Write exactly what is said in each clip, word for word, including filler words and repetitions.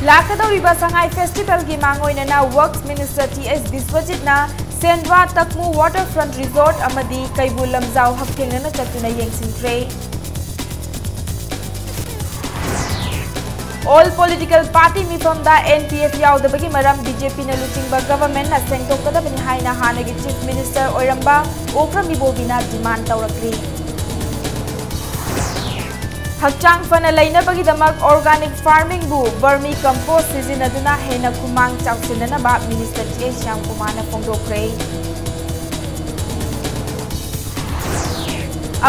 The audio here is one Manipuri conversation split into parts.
ꯂꯥꯛꯀꯗꯧꯔꯤꯕ ꯁꯉꯥꯏ ꯐꯦꯁꯇꯤꯚꯦꯜꯒꯤ ꯃꯥꯡꯑꯣꯏꯅꯅ ꯋꯔꯛꯁ ꯃꯤꯅꯤꯁꯇꯔ ꯇꯤ ꯑꯦꯁ ꯕꯤꯁ꯭ꯋꯖꯤꯠꯅ Sendra Takmu water front resort ꯑꯃꯗꯤ ꯀꯩꯕꯨꯜ ꯂꯝꯖꯥꯎ ꯍꯛꯊꯦꯡꯅꯅ ꯆꯠꯇꯨꯅ ꯌꯦꯡꯁꯤꯟꯈ꯭ꯔꯦ꯫ ꯑꯣꯜ ꯄꯣꯂꯤꯇꯤꯀꯦꯜ ꯄꯥꯔꯇꯤ ꯃꯤꯐꯝꯗ ꯑꯦꯟ ꯄꯤ ꯑꯦꯐ ꯌꯥꯎꯗꯕꯒꯤ ꯃꯔꯝ ꯕꯤ ꯖꯦ ꯄꯤꯅ ꯂꯨꯆꯤꯡꯕ ꯒꯚꯔꯟꯃꯦꯟꯠꯅ ꯁꯦꯡꯗꯣꯛꯀꯗꯕꯅꯤ ꯍꯥꯏꯅ ꯍꯥꯟꯅꯒꯤ ꯆꯤꯐ ꯃꯤꯅꯤꯁꯇꯔ ꯑꯣꯏꯔꯝꯕ ꯑꯣꯀ꯭ꯔꯝ ꯏꯕꯣꯕꯤꯅ ꯗꯤꯃꯥꯟ ꯇꯧꯔꯛꯂꯤ꯫ ꯍꯛꯆꯥꯡ ꯐꯅ ꯂꯩꯅꯕꯒꯤꯗꯃꯛ ꯑꯣꯔꯒꯥꯅꯤꯛ ꯐꯥꯔꯃꯤꯡꯕꯨ ꯕꯔꯃꯤ ꯀꯝꯄꯣꯁ ꯁꯤꯖꯤꯟꯅꯗꯨꯅ ꯍꯦꯟꯅ ꯈꯨꯃꯥꯡ ꯆꯥꯎꯁꯤꯟꯅꯅꯕ ꯃꯤꯅꯤꯁꯇꯔ ꯖꯤ ꯑꯦꯁ ꯁ꯭ꯌꯥꯝꯀꯨꯃꯥꯔꯅ ꯐꯣꯡꯗꯣꯛꯈ꯭ꯔꯦ꯫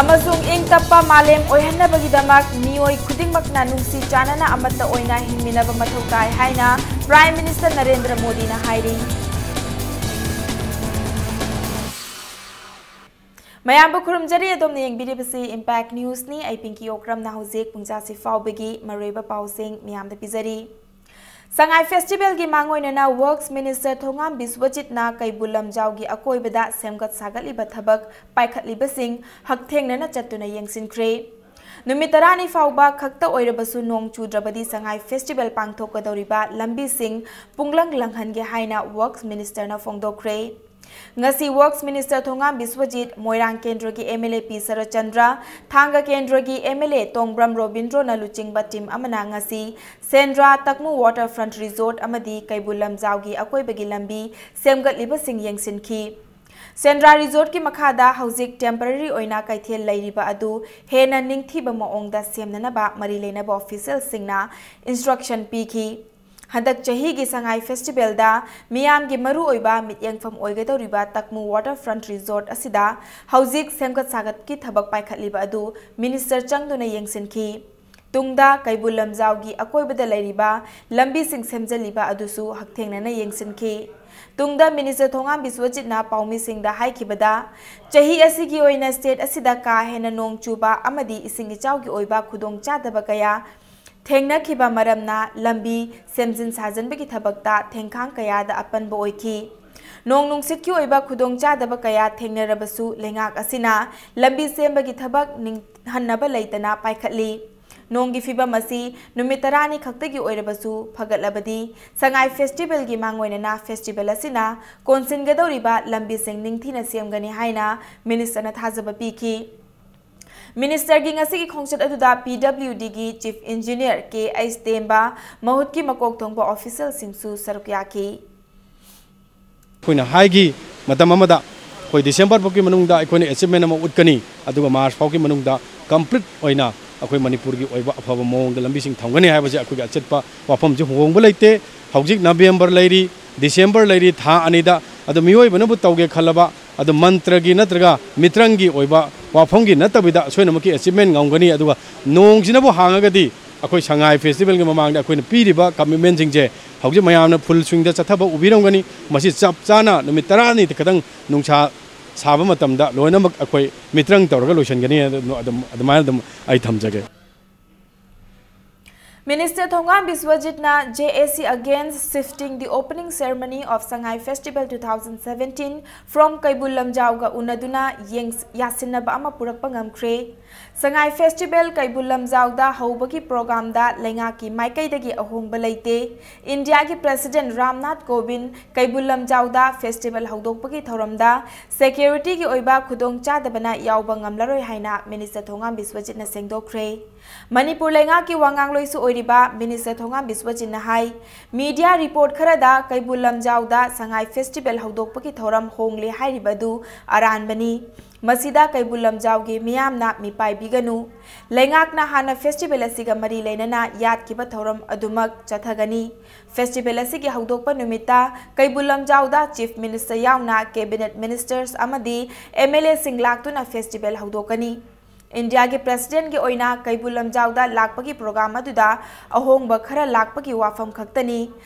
ꯑꯃꯁꯨꯡ ꯏꯪ ꯇꯞꯄ ꯃꯥꯂꯦꯝ ꯑꯣꯏꯍꯟꯅꯕꯒꯤꯗꯃꯛ ꯃꯤꯑꯣꯏ ꯈꯨꯗꯤꯡꯃꯛꯅ ꯅꯨꯡꯁꯤ ꯆꯥꯟꯅꯅ ꯑꯃꯠꯇ ꯑꯣꯏꯅ ꯍꯤꯡꯃꯤꯟꯅꯕ ꯃꯊꯧ ꯇꯥꯏ ꯍꯥꯏꯅ ꯄ꯭ꯔꯥꯏꯝ ꯃꯤꯅꯤꯁꯇꯔ ꯅꯔꯦꯟꯗ꯭ꯔ ꯃꯣꯗꯤꯅ ꯍꯥꯏꯔꯤ꯫ ꯃꯌꯥꯝꯕꯨ ꯈꯨꯔꯨꯝꯖꯔꯤ꯫ ꯑꯗꯣꯝꯅ ꯌꯦꯡꯕꯤꯔꯤꯕꯁꯤ ꯏꯝꯄꯦꯛ ꯅ꯭ꯌꯨꯁꯅꯤ꯫ ꯑꯩ ꯄꯤꯡꯀꯤ ꯑꯣꯀ꯭ꯔꯝꯅ ꯍꯧꯖꯤꯛ ꯄꯨꯡꯖꯥꯁꯤ ꯐꯥꯎꯕꯒꯤ ꯃꯔꯨꯑꯣꯏꯕ ꯄꯥꯎꯁꯤꯡ ꯃꯤꯌꯥꯝꯗ ꯄꯤꯖꯔꯤ꯫ ꯁꯉꯥꯏ ꯐꯦꯁꯇꯤꯚꯦꯜꯒꯤ ꯃꯥꯡꯑꯣꯏꯅꯅ ꯋꯔꯛꯁ ꯃꯤꯅꯤꯁꯇꯔ ꯊꯣꯉꯥꯝ ꯕꯤꯁ꯭ꯋꯖꯤꯠꯅ ꯀꯩꯕꯨꯜ ꯂꯝꯖꯥꯎꯒꯤ ꯑꯀꯣꯏꯕꯗ ꯁꯦꯝꯒꯠ ꯁꯥꯒꯠꯂꯤꯕ ꯊꯕꯛ ꯄꯥꯏꯈꯠꯂꯤꯕꯁꯤꯡ ꯍꯛꯊꯦꯡꯅꯅ ꯆꯠꯇꯨꯅ ꯌꯦꯡꯁꯤꯟꯈ꯭ꯔꯦ꯫ ꯅꯨꯃꯤꯠ ꯇꯔꯥꯅꯤ ꯐꯥꯎꯕ ꯈꯛꯇ ꯑꯣꯏꯔꯕꯁꯨ ꯅꯣꯡ ꯆꯨꯗ꯭ꯔꯕꯗꯤ ꯁꯉꯥꯏ ꯐꯦꯁꯇꯤꯚꯦꯜ ꯄꯥꯡꯊꯣꯛꯀꯗꯧꯔꯤꯕ ꯂꯝꯕꯤꯁꯤꯡ ꯄꯨꯡꯂꯪ ꯂꯪꯍꯟꯒꯦ ꯍꯥꯏꯅ ꯋꯔꯛꯁ ꯃꯤꯅꯤꯁꯇꯔꯅ ꯐꯣꯡꯗꯣꯛꯈ꯭ꯔꯦ꯫ ꯉꯁꯤ ꯋꯔꯛꯁ ꯃꯤꯅꯤꯁꯇꯔ ꯊꯣꯉꯥꯝ ꯕꯤꯁ꯭ꯋꯖꯤꯠ, ꯃꯣꯏꯔꯥꯡ ꯀꯦꯟꯗ꯭ꯔꯒꯤ ꯑꯦꯝ ꯑꯦꯜ ꯑꯦ ꯄꯤ ꯁꯔꯠꯆꯟꯗ꯭ꯔ, ꯊꯥꯡꯒ ꯀꯦꯟꯗ꯭ꯔꯒꯤ ꯑꯦꯝ ꯑꯦꯜ ꯑꯦ ꯇꯣꯡꯕ꯭ꯔꯝ ꯔꯣꯕꯤꯟꯗ꯭ꯔꯣꯅ ꯂꯨꯆꯤꯡꯕ ꯇꯤꯝ ꯑꯃꯅ ꯉꯁꯤ ꯁꯦꯟꯗ꯭ꯔꯥ ꯇꯛꯃꯨ ꯋꯥꯇꯔ ꯐ꯭ꯔꯟꯠ ꯔꯤꯖꯣꯔꯠ ꯑꯃꯗꯤ ꯀꯩꯕꯨꯜ ꯂꯝꯖꯥꯎꯒꯤ ꯑꯀꯣꯏꯕꯒꯤ ꯂꯝꯕꯤ ꯁꯦꯝꯒꯠꯂꯤꯕꯁꯤꯡ ꯌꯦꯡꯁꯤꯟꯈꯤ꯫ ꯁꯦꯟꯗ꯭ꯔꯥ ꯔꯤꯖꯣꯔꯠꯀꯤ ꯃꯈꯥꯗ ꯍꯧꯖꯤꯛ ꯇꯦꯝꯄꯔꯔꯤ ꯑꯣꯏꯅ ꯀꯩꯊꯦꯜ ꯂꯩꯔꯤꯕ ꯑꯗꯨ ꯍꯦꯟꯅ ꯅꯤꯡꯊꯤꯕ ꯃꯑꯣꯡꯗ ꯁꯦꯝꯅꯅꯕ ꯃꯔꯤ ꯂꯩꯅꯕ ꯑꯣꯐꯤꯁꯤꯌꯦꯜꯁꯤꯡꯅ ꯏꯟꯁꯇ꯭ꯔꯛꯁꯟ ꯄꯤꯈꯤ꯫ ꯍꯟꯗꯛ ꯆꯍꯤꯒꯤ ꯁꯉꯥꯏ ꯐꯦꯁꯇꯤꯚꯦꯜꯗ ꯃꯤꯌꯥꯝꯒꯤ ꯃꯔꯨꯑꯣꯏꯕ ꯃꯤꯠꯌꯦꯡꯐꯝ ꯑꯣꯏꯒꯗꯧꯔꯤꯕ ꯇꯛꯃꯨ ꯋꯥꯇꯔ ꯐ꯭ꯔꯟꯠ ꯔꯤꯖꯣꯔꯠ ꯑꯁꯤꯗ ꯍꯧꯖꯤꯛ ꯁꯦꯝꯒꯠ ꯁꯥꯒꯠꯀꯤ ꯊꯕꯛ ꯄꯥꯏꯈꯠꯂꯤꯕ ꯑꯗꯨ ꯃꯤꯅꯤꯁꯇꯔ ꯆꯪꯗꯨꯅ ꯌꯦꯡꯁꯤꯟꯈꯤ꯫ ꯇꯨꯡꯗ ꯀꯩꯕꯨꯜ ꯂꯝꯖꯥꯎꯒꯤ ꯑꯀꯣꯏꯕꯗ ꯂꯩꯔꯤꯕ ꯂꯝꯕꯤꯁꯤꯡ ꯁꯦꯝꯖꯤꯜꯂꯤꯕ ꯑꯗꯨꯁꯨ ꯍꯛꯊꯦꯡꯅꯅ ꯌꯦꯡꯁꯤꯟꯈꯤ꯫ ꯇꯨꯡꯗ ꯃꯤꯅꯤꯁꯇꯔ ꯊꯣꯉꯥꯝ ꯕꯤꯁ꯭ꯋꯖꯤꯠꯅ ꯄꯥꯎꯃꯤꯁꯤꯡꯗ ꯍꯥꯏꯈꯤꯕꯗ, ꯆꯍꯤ ꯑꯁꯤꯒꯤ ꯑꯣꯏꯅ ꯁ꯭ꯇꯦꯠ ꯑꯁꯤꯗ ꯀꯥ ꯍꯦꯟꯅ ꯅꯣꯡ ꯆꯨꯕ ꯑꯃꯗꯤ ꯏꯁꯤꯡ ꯏꯆꯥꯎꯒꯤ ꯑꯣꯏꯕ ꯈꯨꯗꯣꯡꯆꯥꯗꯕ ꯀꯌꯥ ꯊꯦꯡꯅꯈꯤꯕ ꯃꯔꯝꯅ ꯂꯝꯕꯤ ꯁꯦꯝꯖꯤꯟ ꯁꯥꯖꯤꯟꯕꯒꯤ ꯊꯕꯛꯇ ꯊꯦꯡꯈꯥꯡ ꯀꯌꯥꯗ ꯑꯄꯟꯕ ꯑꯣꯏꯈꯤ꯫ ꯅꯣꯡ ꯅꯨꯡꯁꯤꯠꯀꯤ ꯑꯣꯏꯕ ꯈꯨꯗꯣꯡꯆꯥꯗꯕ ꯀꯌꯥ ꯊꯦꯡꯅꯔꯕꯁꯨ ꯂꯩꯉꯥꯛ ꯑꯁꯤꯅ ꯂꯝꯕꯤ ꯁꯦꯝꯕꯒꯤ ꯊꯕꯛ ꯅꯤꯡꯍꯟꯅꯕ ꯂꯩꯇꯅ ꯄꯥꯏꯈꯠꯂꯤ꯫ ꯅꯣꯡꯒꯤ ꯐꯤꯕꯝ ꯑꯁꯤ ꯅꯨꯃꯤꯠ ꯇꯔꯥꯅꯤ ꯈꯛꯇꯒꯤ ꯑꯣꯏꯔꯕꯁꯨ ꯐꯒꯠꯂꯕꯗꯤ ꯁꯉꯥꯏ ꯐꯦꯁꯇꯤꯚꯦꯜꯒꯤ ꯃꯥꯡꯑꯣꯏꯅꯅ ꯐꯦꯁꯇꯤꯚꯦꯜ ꯑꯁꯤꯅ ꯀꯣꯟꯁꯤꯟꯒꯗꯧꯔꯤꯕ ꯂꯝꯕꯤꯁꯤꯡ ꯅꯤꯡꯊꯤꯅ ꯁꯦꯝꯒꯅꯤ ꯍꯥꯏꯅ ꯃꯤꯅꯤꯁꯇꯔꯅ ꯊꯥꯖꯕ ꯄꯤꯈꯤ꯫ ꯃꯤꯅꯤꯁꯇꯔꯒꯤ ꯉꯁꯤꯒꯤ ꯈꯣꯡꯆꯠ ꯑꯗꯨꯗ ꯄꯤ ꯗꯕ꯭ꯂꯤꯎ ꯗꯤꯒꯤ ꯆꯤꯐ ꯏꯟꯖꯤꯅꯤꯌꯔ ꯀꯦ ꯑꯩꯆ ꯇꯦꯝꯕ, ꯃꯍꯨꯠꯀꯤ ꯃꯀꯣꯛ ꯊꯣꯡꯕ ꯑꯣꯐꯤꯁꯤꯌꯦꯜꯁꯤꯡꯁꯨ ꯁꯔꯨꯛ ꯌꯥꯈꯤ꯫ ꯑꯩꯈꯣꯏꯅ ꯍꯥꯏꯈꯤ ꯃꯇꯝ ꯑꯃꯗ ꯑꯩꯈꯣꯏ ꯗꯤꯁꯦꯝꯕꯔ ꯐꯥꯎꯒꯤ ꯃꯅꯨꯡꯗ ꯑꯩꯈꯣꯏꯅ ꯑꯦꯆꯤꯞꯃꯦꯟ ꯑꯃ ꯎꯠꯀꯅꯤ, ꯑꯗꯨꯒ ꯃꯥꯔꯆ ꯐꯥꯎꯒꯤ ꯃꯅꯨꯡꯗ ꯀꯝꯄ꯭ꯂꯤꯠ ꯑꯣꯏꯅ ꯑꯩꯈꯣꯏ ꯃꯅꯤꯄꯨꯔꯒꯤ ꯑꯣꯏꯕ ꯑꯐꯕ ꯃꯑꯣꯡꯗ ꯂꯝꯕꯤꯁꯤꯡ ꯊꯝꯒꯅꯤ ꯍꯥꯏꯕꯁꯦ ꯑꯩꯈꯣꯏꯒꯤ ꯑꯆꯦꯠꯄ ꯋꯥꯐꯝꯁꯤ ꯍꯣꯡꯕ ꯂꯩꯇꯦ꯫ ꯍꯧꯖꯤꯛ ꯅꯕꯦꯝꯕꯔ ꯂꯩꯔꯤ, ꯗꯤꯁꯦꯝꯕꯔ ꯂꯩꯔꯤ, ꯊꯥ ꯑꯅꯤꯗ꯫ ꯑꯗꯣ ꯃꯤꯑꯣꯏꯕꯅꯕꯨ ꯇꯧꯒꯦ ꯈꯜꯂꯕ, ꯑꯗꯣ ꯃꯟꯇ꯭ꯔꯒꯤ ꯅꯠꯇ꯭ꯔꯒ ꯃꯤꯇ꯭ꯔꯪꯒꯤ ꯑꯣꯏꯕ ꯋꯥꯐꯝꯒꯤ ꯅꯠꯇꯕꯤꯗ ꯑꯁꯣꯏꯅꯃꯛꯀꯤ ꯑꯦꯆꯤꯞꯃꯦꯟ ꯉꯝꯒꯅꯤ꯫ ꯑꯗꯨꯒ ꯅꯣꯡꯁꯤꯅꯕꯨ ꯍꯥꯡꯉꯒꯗꯤ ꯑꯩꯈꯣꯏ ꯁꯉꯥꯏ ꯐꯦꯁꯇꯤꯚꯦꯜꯒꯤ ꯃꯃꯥꯡꯗ ꯑꯩꯈꯣꯏꯅ ꯄꯤꯔꯤꯕ ꯀꯃꯤꯠꯃꯦꯟꯁꯤꯡꯁꯦ ꯍꯧꯖꯤꯛ ꯃꯌꯥꯝꯅ ꯐꯨꯜ ꯁ꯭ꯋꯤꯡꯗ ꯆꯠꯊꯕ ꯎꯕꯤꯔꯝꯒꯅꯤ꯫ ꯃꯁꯤ ꯆꯞ ꯆꯥꯅ ꯅꯨꯃꯤꯠ ꯇꯔꯥꯅꯤ ꯈꯛꯇꯪ ꯅꯨꯡꯁꯥ ꯁꯥꯕ ꯃꯇꯝꯗ ꯂꯣꯏꯅꯃꯛ ꯑꯩꯈꯣꯏ ꯃꯤꯇ꯭ꯔꯪ ꯇꯧꯔꯒ ꯂꯣꯏꯁꯤꯟꯒꯅꯤ꯫ ꯑꯗꯨꯝ, ꯑꯗꯨꯝ, ꯑꯗꯨꯃꯥꯏꯅ ꯑꯗꯨꯝ ꯑꯩ ꯊꯝꯖꯒꯦ꯫ ꯃꯤꯅꯤꯁꯇꯔ ꯊꯣꯉꯥꯝ ꯕꯤꯁ꯭ꯋꯖꯤꯠꯅ J A C against shifting the opening ceremony of Sangai Festival two thousand seventeen from ꯀꯩꯕꯨꯜ ꯂꯝꯖꯥꯎꯒ ꯎꯅꯗꯨꯅ ꯌꯦꯡ-, ꯌꯥꯁꯤꯟꯅꯕ ꯑꯃ ꯄꯨꯔꯛꯄ ꯉꯝꯈ꯭ꯔꯦ꯫ ꯁꯉꯥꯏ ꯐꯦꯁꯇꯤꯚꯦꯜ ꯀꯩꯕꯨꯜ ꯂꯝꯖꯥꯎꯗ ꯍꯧꯕꯒꯤ ꯄ꯭ꯔꯣꯒ꯭ꯔꯥꯝꯗ ꯂꯩꯉꯥꯛꯀꯤ ꯃꯥꯏꯀꯩꯗꯒꯤ ꯑꯍꯣꯡꯕ ꯂꯩꯇꯦ꯫ ꯏꯟꯗꯤꯌꯥꯒꯤ ꯄ꯭ꯔꯦꯁꯤꯗꯦꯟꯠ ꯔꯥꯝꯅꯥꯊ ꯀꯣꯕꯤꯟꯗ ꯀꯩꯕꯨꯜ ꯂꯝꯖꯥꯎꯗ ꯐꯦꯁꯇꯤꯚꯦꯜ ꯍꯧꯗꯣꯛꯄꯒꯤ ꯊꯧꯔꯝꯗ ꯁꯦꯀ꯭ꯌꯨꯔꯤꯇꯤꯒꯤ ꯑꯣꯏꯕ ꯈꯨꯗꯣꯡꯆꯥꯗꯕꯅ ꯌꯥꯎꯕ ꯉꯝꯂꯔꯣꯏ ꯍꯥꯏꯅ ꯃꯤꯅꯤꯁꯇꯔ ꯊꯣꯉꯥꯝ ꯕꯤꯁ꯭ꯋꯖꯤꯠꯅ ꯁꯦꯡꯗꯣꯛꯈ꯭ꯔꯦ꯫ ꯃꯅꯤꯄꯨꯔ ꯂꯩꯉꯥꯛꯀꯤ ꯋꯥꯉꯥꯡꯂꯣꯏꯁꯨ ꯑꯣꯏꯔꯤꯕ ꯃꯤꯅꯤꯁꯇꯔ ꯊꯣꯉꯥꯝ ꯕꯤꯁ꯭ꯋꯖꯤꯠꯅ ꯍꯥꯏ, ꯃꯤꯗꯤꯌꯥ ꯔꯤꯄꯣꯔꯠ ꯈꯔꯗ ꯀꯩꯕꯨꯜ ꯂꯝꯖꯥꯎꯗ ꯁꯉꯥꯏ ꯐꯦꯁꯇꯤꯚꯦꯜ ꯍꯧꯗꯣꯛꯄꯒꯤ ꯊꯧꯔꯝ ꯍꯣꯡꯂꯦ ꯍꯥꯏꯔꯤꯕ ꯑꯗꯨ ꯑꯔꯥꯟꯕꯅꯤ꯫ ꯃꯁꯤꯗ ꯀꯩꯕꯨꯜ ꯂꯝꯖꯥꯎꯒꯤ ꯃꯤꯌꯥꯝꯅ ꯃꯤꯄꯥꯏꯕꯤꯒꯅꯨ꯫ ꯂꯩꯉꯥꯛꯅ ꯍꯥꯟꯅ ꯐꯦꯁꯇꯤꯚꯦꯜ ꯑꯁꯤꯒ ꯃꯔꯤ ꯂꯩꯅꯅ ꯌꯥꯠꯈꯤꯕ ꯊꯧꯔꯝ ꯑꯗꯨꯃꯛ ꯆꯠꯊꯒꯅꯤ꯫ ꯐꯦꯁꯇꯤꯚꯦꯜ ꯑꯁꯤꯒꯤ ꯍꯧꯗꯣꯛꯄ ꯅꯨꯃꯤꯠꯇ ꯀꯩꯕꯨꯜ ꯂꯝꯖꯥꯎꯗ ꯆꯤꯐ ꯃꯤꯅꯤꯁꯇꯔ ꯌꯥꯎꯅ ꯀꯦꯕꯤꯅꯦꯠ ꯃꯤꯅꯤꯁꯇꯔꯁ ꯑꯃꯗꯤ ꯑꯦꯝ ꯑꯦꯜ ꯑꯦꯁꯤꯡ ꯂꯥꯛꯇꯨꯅ ꯐꯦꯁꯇꯤꯚꯦꯜ ꯍꯧꯗꯣꯛꯀꯅꯤ꯫ ꯏꯟꯗꯤꯌꯥꯒꯤ ꯄ꯭ꯔꯦꯁꯤꯗꯦꯟꯠꯀꯤ ꯑꯣꯏꯅ ꯀꯩꯕꯨꯜ ꯂꯝꯖꯥꯎꯗ ꯂꯥꯛꯄꯒꯤ ꯄ꯭ꯔꯣꯒ꯭ꯔꯥꯝ ꯑꯗꯨꯗ ꯑꯍꯣꯡꯕ ꯈꯔ ꯂꯥꯛꯄꯒꯤ ꯋꯥꯐꯝ ꯈꯛꯇꯅꯤ꯫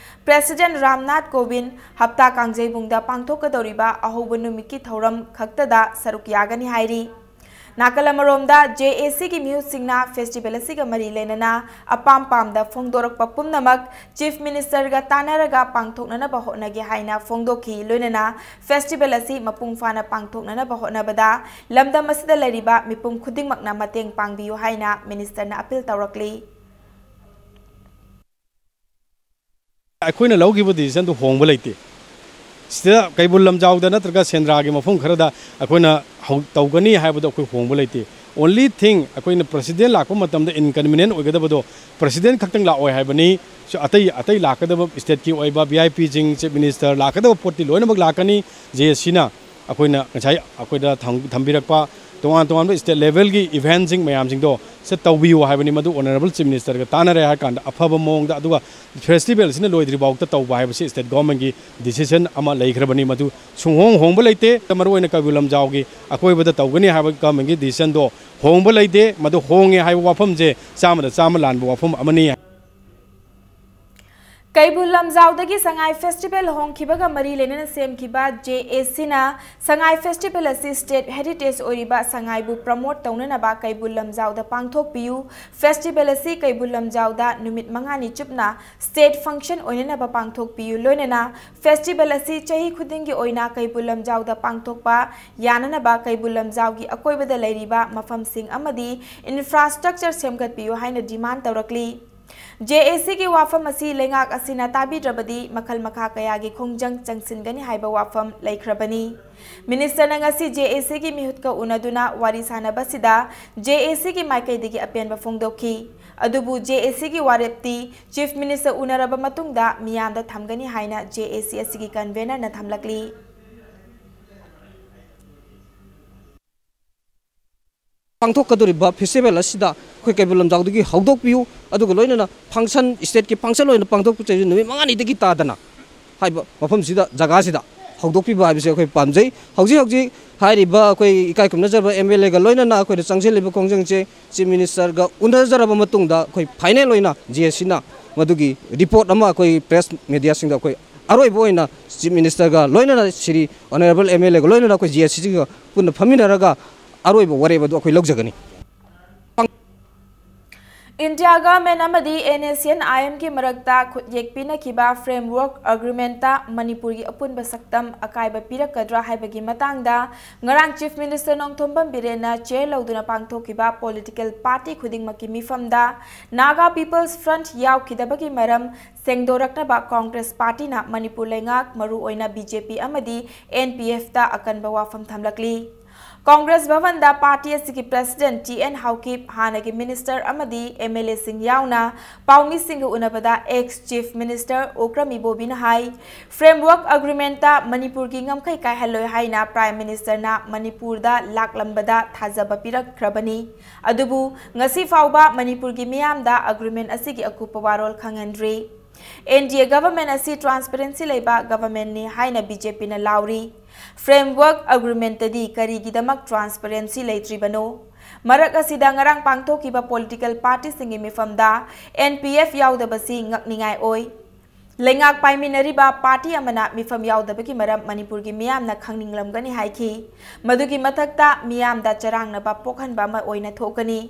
ꯄ꯭ꯔꯦꯁꯤꯗꯦꯟꯠ ꯔꯥꯝꯅꯥꯊ ꯀꯣꯕꯤꯟꯗ ꯍꯞꯇꯥ ꯀꯥꯡꯖꯩꯕꯨꯡꯗ ꯄꯥꯡꯊꯣꯛꯀꯗꯧꯔꯤꯕ ꯑꯍꯧꯕ ꯅꯨꯃꯤꯠꯀꯤ ꯊꯧꯔꯝ ꯈꯛꯇꯗ ꯁꯔꯨꯛ ꯌꯥꯒꯅꯤ ꯍꯥꯏꯔꯤ꯫ ꯅꯥꯀꯜ ꯑꯃꯔꯣꯝꯗ, ꯖꯦ ꯑꯦ ꯁꯤꯒꯤ ꯃꯤꯍꯨꯠꯁꯤꯡꯅ ꯐꯦꯁꯇꯤꯚꯦꯜ ꯑꯁꯤꯒ ꯃꯔꯤ ꯂꯩꯅꯅ ꯑꯄꯥꯝ ꯄꯥꯝꯗ ꯐꯣꯡꯗꯣꯔꯛꯄ ꯄꯨꯝꯅꯃꯛ ꯆꯤꯐ ꯃꯤꯅꯤꯁꯇꯔꯒ ꯇꯥꯟꯅꯔꯒ ꯄꯥꯡꯊꯣꯛꯅꯅꯕ ꯍꯣꯠꯅꯒꯦ ꯍꯥꯏꯅ ꯐꯣꯡꯗꯣꯛꯈꯤ꯫ ꯂꯣꯏꯅꯅ ꯐꯦꯁꯇꯤꯚꯦꯜ ꯑꯁꯤ ꯃꯄꯨꯡ ꯐꯥꯅ ꯄꯥꯡꯊꯣꯛꯅꯅꯕ ꯍꯣꯠꯅꯕꯗ ꯂꯝꯗꯝ ꯑꯁꯤꯗ ꯂꯩꯔꯤꯕ ꯃꯤꯄꯨꯝ ꯈꯨꯗꯤꯡꯃꯛꯅ ꯃꯇꯦꯡ ꯄꯥꯡꯕꯤꯌꯨ ꯍꯥꯏꯅ ꯃꯤꯅꯤꯁꯇꯔꯅ ꯑꯄꯤꯜ ꯇꯧꯔꯛꯂꯤ꯫ ꯑꯩꯈꯣꯏꯅ ꯂꯧꯈꯤꯕ ꯗꯤꯁꯤꯖꯟꯗꯨ ꯍꯣꯡꯕ ꯂꯩꯇꯦ꯫ ꯁꯤꯗ ꯀꯩꯕꯨꯜ ꯂꯝꯖꯥꯎꯗ ꯅꯠꯇ꯭ꯔꯒ ꯁꯦꯟꯗ꯭ꯔꯥꯒꯤ ꯃꯐꯝ ꯈꯔꯗ ꯑꯩꯈꯣꯏꯅ ꯍꯧ-, ꯇꯧꯒꯅꯤ ꯍꯥꯏꯕꯗꯣ ꯑꯩꯈꯣꯏ ꯍꯣꯡꯕ ꯂꯩꯇꯦ꯫ Only thing, ꯑꯩꯈꯣꯏꯅ ꯄ꯭ꯔꯁꯤꯗꯦꯟ ꯂꯥꯛꯄ ꯃꯇꯝꯗ inconvenient ꯑꯣꯏꯒꯗꯕꯗꯣ, ꯄ꯭ꯔꯁꯤꯗꯦꯟ ꯈꯛꯇꯪ ꯂꯥꯛꯑꯣꯏ ꯍꯥꯏꯕꯅꯤ꯫ ꯁꯨ-, ꯑꯇꯩ, ꯑꯇꯩ ꯂꯥꯛꯀꯗꯕ ꯁ꯭ꯇꯦꯠꯀꯤ ꯑꯣꯏꯕ ꯚꯤ ꯑꯥꯏ ꯄꯤꯁꯤꯡ, ꯆꯤꯐ ꯃꯤꯅꯤꯁꯇꯔ ꯂꯥꯛꯀꯗꯕ ꯄꯣꯠꯇꯤ ꯂꯣꯏꯅꯃꯛ ꯂꯥꯛꯀꯅꯤ꯫ ꯖꯦ ꯑꯦ ꯁꯤꯅ ꯑꯩꯈꯣꯏꯅ ꯉꯁꯥꯏ ꯑꯩꯈꯣꯏꯗ ꯊꯝ-, ꯊꯝꯕꯤꯔꯛꯄ ꯇꯣꯉꯥꯟ ꯇꯣꯉꯥꯟꯕ ꯁ꯭ꯇꯦꯠ ꯂꯦꯚꯦꯜꯒꯤ ꯏꯚꯦꯟꯁꯤꯡ ꯃꯌꯥꯝꯁꯤꯡꯗꯣ ꯁꯤ ꯇꯧꯕꯤꯌꯨ ꯍꯥꯏꯕꯅꯤ꯫ ꯃꯗꯨ ꯑꯣꯅꯔꯦꯕꯜ ꯆꯤꯐ ꯃꯤꯅꯤꯁꯇꯔꯒ ꯇꯥꯟꯅꯔꯦ ꯍꯥꯏꯔ ꯀꯥꯟꯗ ꯑꯐꯕ ꯃꯑꯣꯡꯗ, ꯑꯗꯨꯒ ꯐꯦꯁꯇꯤꯚꯦꯜꯁꯤꯅ ꯂꯣꯏꯗ꯭ꯔꯤꯐꯥꯎꯗ ꯇꯧꯕ ꯍꯥꯏꯕꯁꯤ ꯁ꯭ꯇꯦꯠ ꯒꯣꯔꯃꯦꯟꯒꯤ ꯗꯤꯁꯤꯖꯟ ꯑꯃ ꯂꯩꯈ꯭ꯔꯕꯅꯤ꯫ ꯃꯗꯨ ꯁꯨꯡꯍꯣꯡ ꯍꯣꯡꯕ ꯂꯩꯇꯦ꯫ ꯃꯔꯨꯑꯣꯏꯅ ꯀꯩꯕꯨꯜ ꯂꯝꯖꯥꯎꯒꯤ ꯑꯀꯣꯏꯕꯗ ꯇꯧꯒꯅꯤ ꯍꯥꯏꯕ ꯒꯣꯔꯃꯦꯟꯒꯤ ꯗꯤꯁꯤꯖꯟꯗꯣ ꯍꯣꯡꯕ ꯂꯩꯇꯦ꯫ ꯃꯗꯨ ꯍꯣꯡꯉꯦ ꯍꯥꯏꯕ ꯋꯥꯐꯝꯁꯦ ꯆꯥꯝꯃꯗ ꯆꯥꯝꯃ ꯂꯥꯟꯕ ꯋꯥꯐꯝ ꯑꯃꯅꯤ꯫ ꯀꯩꯕꯨꯜ ꯂꯝꯖꯥꯎꯗꯒꯤ ꯁꯉꯥꯏ ꯐꯦꯁꯇꯤꯚꯦꯜ ꯍꯣꯡꯈꯤꯕꯒ ꯃꯔꯤ ꯂꯩꯅꯅ ꯁꯦꯝꯈꯤꯕ ꯖꯦ ꯑꯦ ꯁꯤꯅ ꯁꯉꯥꯏ ꯐꯦꯁꯇꯤꯚꯦꯜ ꯑꯁꯤ ꯁ꯭ꯇꯦꯠ ꯍꯦꯔꯤꯇꯦꯖ ꯑꯣꯏꯔꯤꯕ ꯁꯉꯥꯏꯕꯨ ꯄ꯭ꯔꯃꯣꯠ ꯇꯧꯅꯅꯕ ꯀꯩꯕꯨꯜ ꯂꯝꯖꯥꯎꯗ ꯄꯥꯡꯊꯣꯛꯄꯤꯌꯨ, ꯐꯦꯁꯇꯤꯚꯦꯜ ꯑꯁꯤ ꯀꯩꯕꯨꯜ ꯂꯝꯖꯥꯎꯗ ꯅꯨꯃꯤꯠ ꯃꯉꯥꯅꯤ ꯆꯨꯞꯅ ꯁ꯭ꯇꯦꯠ ꯐꯪꯁꯟ ꯑꯣꯏꯅꯅꯕ ꯄꯥꯡꯊꯣꯛꯄꯤꯌꯨ, ꯂꯣꯏꯅꯅ ꯐꯦꯁꯇꯤꯚꯦꯜ ꯑꯁꯤ ꯆꯍꯤ ꯈꯨꯗꯤꯡꯒꯤ ꯑꯣꯏꯅ ꯀꯩꯕꯨꯜ ꯂꯝꯖꯥꯎꯗ ꯄꯥꯡꯊꯣꯛꯄ ꯌꯥꯅꯅꯕ ꯀꯩꯕꯨꯜ ꯂꯝꯖꯥꯎꯒꯤ ꯑꯀꯣꯏꯕꯗ ꯂꯩꯔꯤꯕ ꯃꯐꯝꯁꯤꯡ ꯑꯃꯗꯤ ꯏꯟꯐ꯭ꯔꯥꯁ꯭ꯇ꯭ꯔꯛꯆꯔ ꯁꯦꯝꯒꯠꯄꯤꯌꯨ ꯍꯥꯏꯅ ꯗꯤꯃꯥꯟ ꯇꯧꯔꯛꯂꯤ꯫ ꯖꯦ ꯑꯦ ꯁꯤꯒꯤ ꯋꯥꯐꯝ ꯑꯁꯤ ꯂꯩꯉꯥꯛ ꯑꯁꯤꯅ ꯇꯥꯕꯤꯗ꯭ꯔꯕꯗꯤ ꯃꯈꯜ ꯃꯈꯥ ꯀꯌꯥꯒꯤ ꯈꯣꯡꯖꯪ ꯆꯪꯁꯤꯟꯒꯅꯤ ꯍꯥꯏꯕ ꯋꯥꯐꯝ ꯂꯩꯈ꯭ꯔꯕꯅꯤ꯫ ꯃꯤꯅꯤꯁꯇꯔꯅ ꯉꯁꯤ ꯖꯦ ꯑꯦ ꯁꯤꯒꯤ ꯃꯤꯍꯨꯠꯀ ꯎꯅꯗꯨꯅ ꯋꯥꯔꯤ ꯁꯥꯟꯅꯕꯁꯤꯗ ꯖꯦ ꯑꯦ ꯁꯤꯒꯤ ꯃꯥꯏꯀꯩꯗꯒꯤ ꯑꯄꯦꯟꯕ ꯐꯣꯡꯗꯣꯛꯈꯤ꯫ ꯑꯗꯨꯕꯨ ꯖꯦ ꯑꯦ ꯁꯤꯒꯤ ꯋꯥꯔꯦꯞꯇꯤ ꯆꯤꯐ ꯃꯤꯅꯤꯁꯇꯔ ꯎꯅꯔꯕ ꯃꯇꯨꯡꯗ ꯃꯤꯌꯥꯝꯗ ꯊꯝꯒꯅꯤ ꯍꯥꯏꯅ ꯖꯦ ꯑꯦ ꯁꯤ ꯑꯁꯤꯒꯤ ꯀꯟꯚꯦꯅꯔꯅ ꯊꯝꯂꯛꯂꯤ꯫ ꯄꯥꯡꯊꯣꯛꯀꯗꯧꯔꯤꯕ ꯐꯦꯁꯇꯤꯚꯦꯜ ꯑꯁꯤꯗ ꯑꯩꯈꯣꯏ ꯀꯩꯕꯨꯜ ꯂꯝꯖꯥꯎꯗꯒꯤ ꯍꯧꯗꯣꯛꯄꯤꯌꯨ, ꯑꯗꯨꯒ ꯂꯣꯏꯅꯅ ꯐꯪꯁꯟ, ꯁ꯭ꯇꯦꯠꯀꯤ ꯐꯪꯁꯟ ꯑꯣꯏꯅ ꯄꯥꯡꯊꯣꯛꯆꯔꯤꯕ ꯅꯨꯃꯤꯠ ꯃꯉꯥꯅꯤꯗꯒꯤ ꯇꯥꯗꯅ ꯍꯥꯏꯕ ꯃꯐꯝꯁꯤꯗ, ꯖꯒꯥꯁꯤꯗ ꯍꯧꯗꯣꯛꯄꯤꯕ ꯍꯥꯏꯕꯁꯦ ꯑꯩꯈꯣꯏ ꯄꯥꯝꯖꯩ꯫ ꯍꯧꯖꯤꯛ ꯍꯧꯖꯤꯛ ꯍꯥꯏꯔꯤꯕ ꯑꯩꯈꯣꯏ ꯏꯀꯥꯏ ꯈꯨꯝꯅꯖꯕ ꯑꯦꯝ ꯑꯦꯜ ꯑꯦꯒ ꯂꯣꯏꯅꯅ ꯑꯩꯈꯣꯏꯅ ꯆꯪꯁꯤꯜꯂꯤꯕ ꯈꯣꯡꯖꯪꯁꯦ ꯆꯤꯐ ꯃꯤꯅꯤꯁꯇꯔꯒ ꯎꯅꯖꯔꯕ ꯃꯇꯨꯡꯗ ꯑꯩꯈꯣꯏ ꯐꯥꯏꯅꯦꯜ ꯑꯣꯏꯅ ꯖꯦ ꯑꯦ ꯁꯤꯅ ꯃꯗꯨꯒꯤ ꯔꯤꯄꯣꯔꯠ ꯑꯃ ꯑꯩꯈꯣꯏ ꯄ꯭ꯔꯦꯁ ꯃꯦꯗꯤꯌꯥꯁꯤꯡꯗ ꯑꯩꯈꯣꯏ ꯑꯔꯣꯏꯕ ꯑꯣꯏꯅ ꯆꯤꯐ ꯃꯤꯅꯤꯁꯇꯔꯒ ꯂꯣꯏꯅꯅ ꯁ꯭ꯔꯤ ꯑꯣꯅꯔꯦꯕꯜ ꯑꯦꯝ ꯑꯦꯜ ꯑꯦꯒ ꯂꯣꯏꯅꯅ ꯑꯩꯈꯣꯏ ꯖꯦ ꯑꯦ ꯁꯤꯒ ꯄꯨꯟꯅ ꯐꯝꯃꯤꯟꯅꯔꯒ ꯑꯔꯣꯏꯕ ꯋꯥꯔꯦꯞ ꯑꯗꯨ ꯑꯩꯈꯣꯏ ꯂꯧꯖꯒꯅꯤ꯫ India government ꯑꯃꯗꯤ NSCN-IM-ꯒꯤ ꯃꯔꯛꯇ ꯈꯨꯠꯌꯦꯛ ꯄꯤꯅꯈꯤꯕ framework agreement-ꯇ ꯃꯅꯤꯄꯨꯔꯒꯤ ꯑꯄꯨꯟꯕ ꯁꯛꯇꯝ ꯑꯀꯥꯏꯕ ꯄꯤꯔꯛꯀꯗ꯭ꯔꯥ ꯍꯥꯏꯕꯒꯤ ꯃꯇꯥꯡꯗ ꯉꯔꯥꯡ Chief Minister ꯅꯣꯡꯊꯣꯝꯕꯝ ꯕꯤꯔꯦꯟꯅ chair ꯂꯧꯗꯨꯅ ꯄꯥꯡꯊꯣꯛꯈꯤꯕ political party ꯈꯨꯗꯤꯡꯃꯛꯀꯤ ꯃꯤꯐꯝꯗ Naga People's Front ꯌꯥꯎꯈꯤꯗꯕꯒꯤ ꯃꯔꯝ ꯁꯦꯡꯗꯣꯔꯛꯅꯕ Congress party-ꯅ ꯃꯅꯤꯄꯨꯔ ꯂꯩꯉꯥꯛ, ꯃꯔꯨꯑꯣꯏꯅ BJP ꯑꯃꯗꯤ NPF-ꯇ ꯑꯀꯟꯕ ꯋꯥꯐꯝ ꯊꯝꯂꯛꯂꯤ꯫ Congress ꯚꯕꯟꯗ party ꯑꯁꯤꯒꯤ president T N ꯍꯥꯎꯀꯤꯞ, ꯍꯥꯟꯅꯒꯤ minister ꯑꯃꯗꯤ MLA-ꯁꯤꯡ ꯌꯥꯎꯅ ꯄꯥꯎꯃꯤꯁꯤꯡꯒ ꯎꯅꯕꯗ ex Chief Minister ꯑꯣꯀ꯭ꯔꯝ ꯏꯕꯣꯕꯤꯅ ꯍꯥꯏ, framework agreement-ꯇ ꯃꯅꯤꯄꯨꯔꯒꯤ ꯉꯝꯈꯩ ꯀꯥꯏꯍꯜꯂꯣꯏ ꯍꯥꯏꯅ Prime Minister-ꯅ ꯃꯅꯤꯄꯨꯔꯗ ꯂꯥꯛꯂꯝꯕꯗ ꯊꯥꯖꯕ ꯄꯤꯔꯛꯈ꯭ꯔꯕꯅꯤ꯫ ꯑꯗꯨꯕꯨ ꯉꯁꯤ ꯐꯥꯎꯕ ꯃꯅꯤꯄꯨꯔꯒꯤ ꯃꯤꯌꯥꯝꯗ agreement ꯑꯁꯤꯒꯤ ꯑꯀꯨꯞꯄ ꯋꯥꯔꯣꯜ ꯈꯪꯍꯟꯗ꯭ꯔꯤ꯫ NDA government ꯑꯁꯤ transparency ꯂꯩꯕ government-ꯅꯤ ꯍꯥꯏꯅ BJP-ꯅ ꯂꯥꯎꯔꯤ꯫ Framework agreement-ꯇꯗꯤ ꯀꯔꯤꯒꯤꯗꯃꯛ transparency ꯂꯩꯇ꯭ꯔꯤꯕꯅꯣ? ꯃꯔꯛ ꯑꯁꯤꯗ ꯉꯔꯥꯡ ꯄꯥꯡꯊꯣꯛꯈꯤꯕ political party-ꯁꯤꯡꯒꯤ ꯃꯤꯐꯝꯗ NPF ꯌꯥꯎꯗꯕꯁꯤ ꯉꯛꯅꯤꯡꯉꯥꯏ ꯑꯣꯏ꯫ ꯂꯩꯉꯥꯛ ꯄꯥꯏꯃꯤꯟꯅꯔꯤꯕ party ꯑꯃꯅ ꯃꯤꯐꯝ ꯌꯥꯎꯗꯕꯒꯤ ꯃꯔꯝ ꯃꯅꯤꯄꯨꯔꯒꯤ ꯃꯤꯌꯥꯝꯅ ꯈꯪꯅꯤꯡꯂꯝꯒꯅꯤ ꯍꯥꯏꯈꯤ꯫ ꯃꯗꯨꯒꯤ ꯃꯊꯛꯇ ꯃꯤꯌꯥꯝꯗ ꯆꯔꯥꯡꯅꯕ ꯄꯣꯛꯍꯟꯕ ꯑꯃ ꯑꯣꯏꯅ ꯊꯣꯛꯀꯅꯤ꯫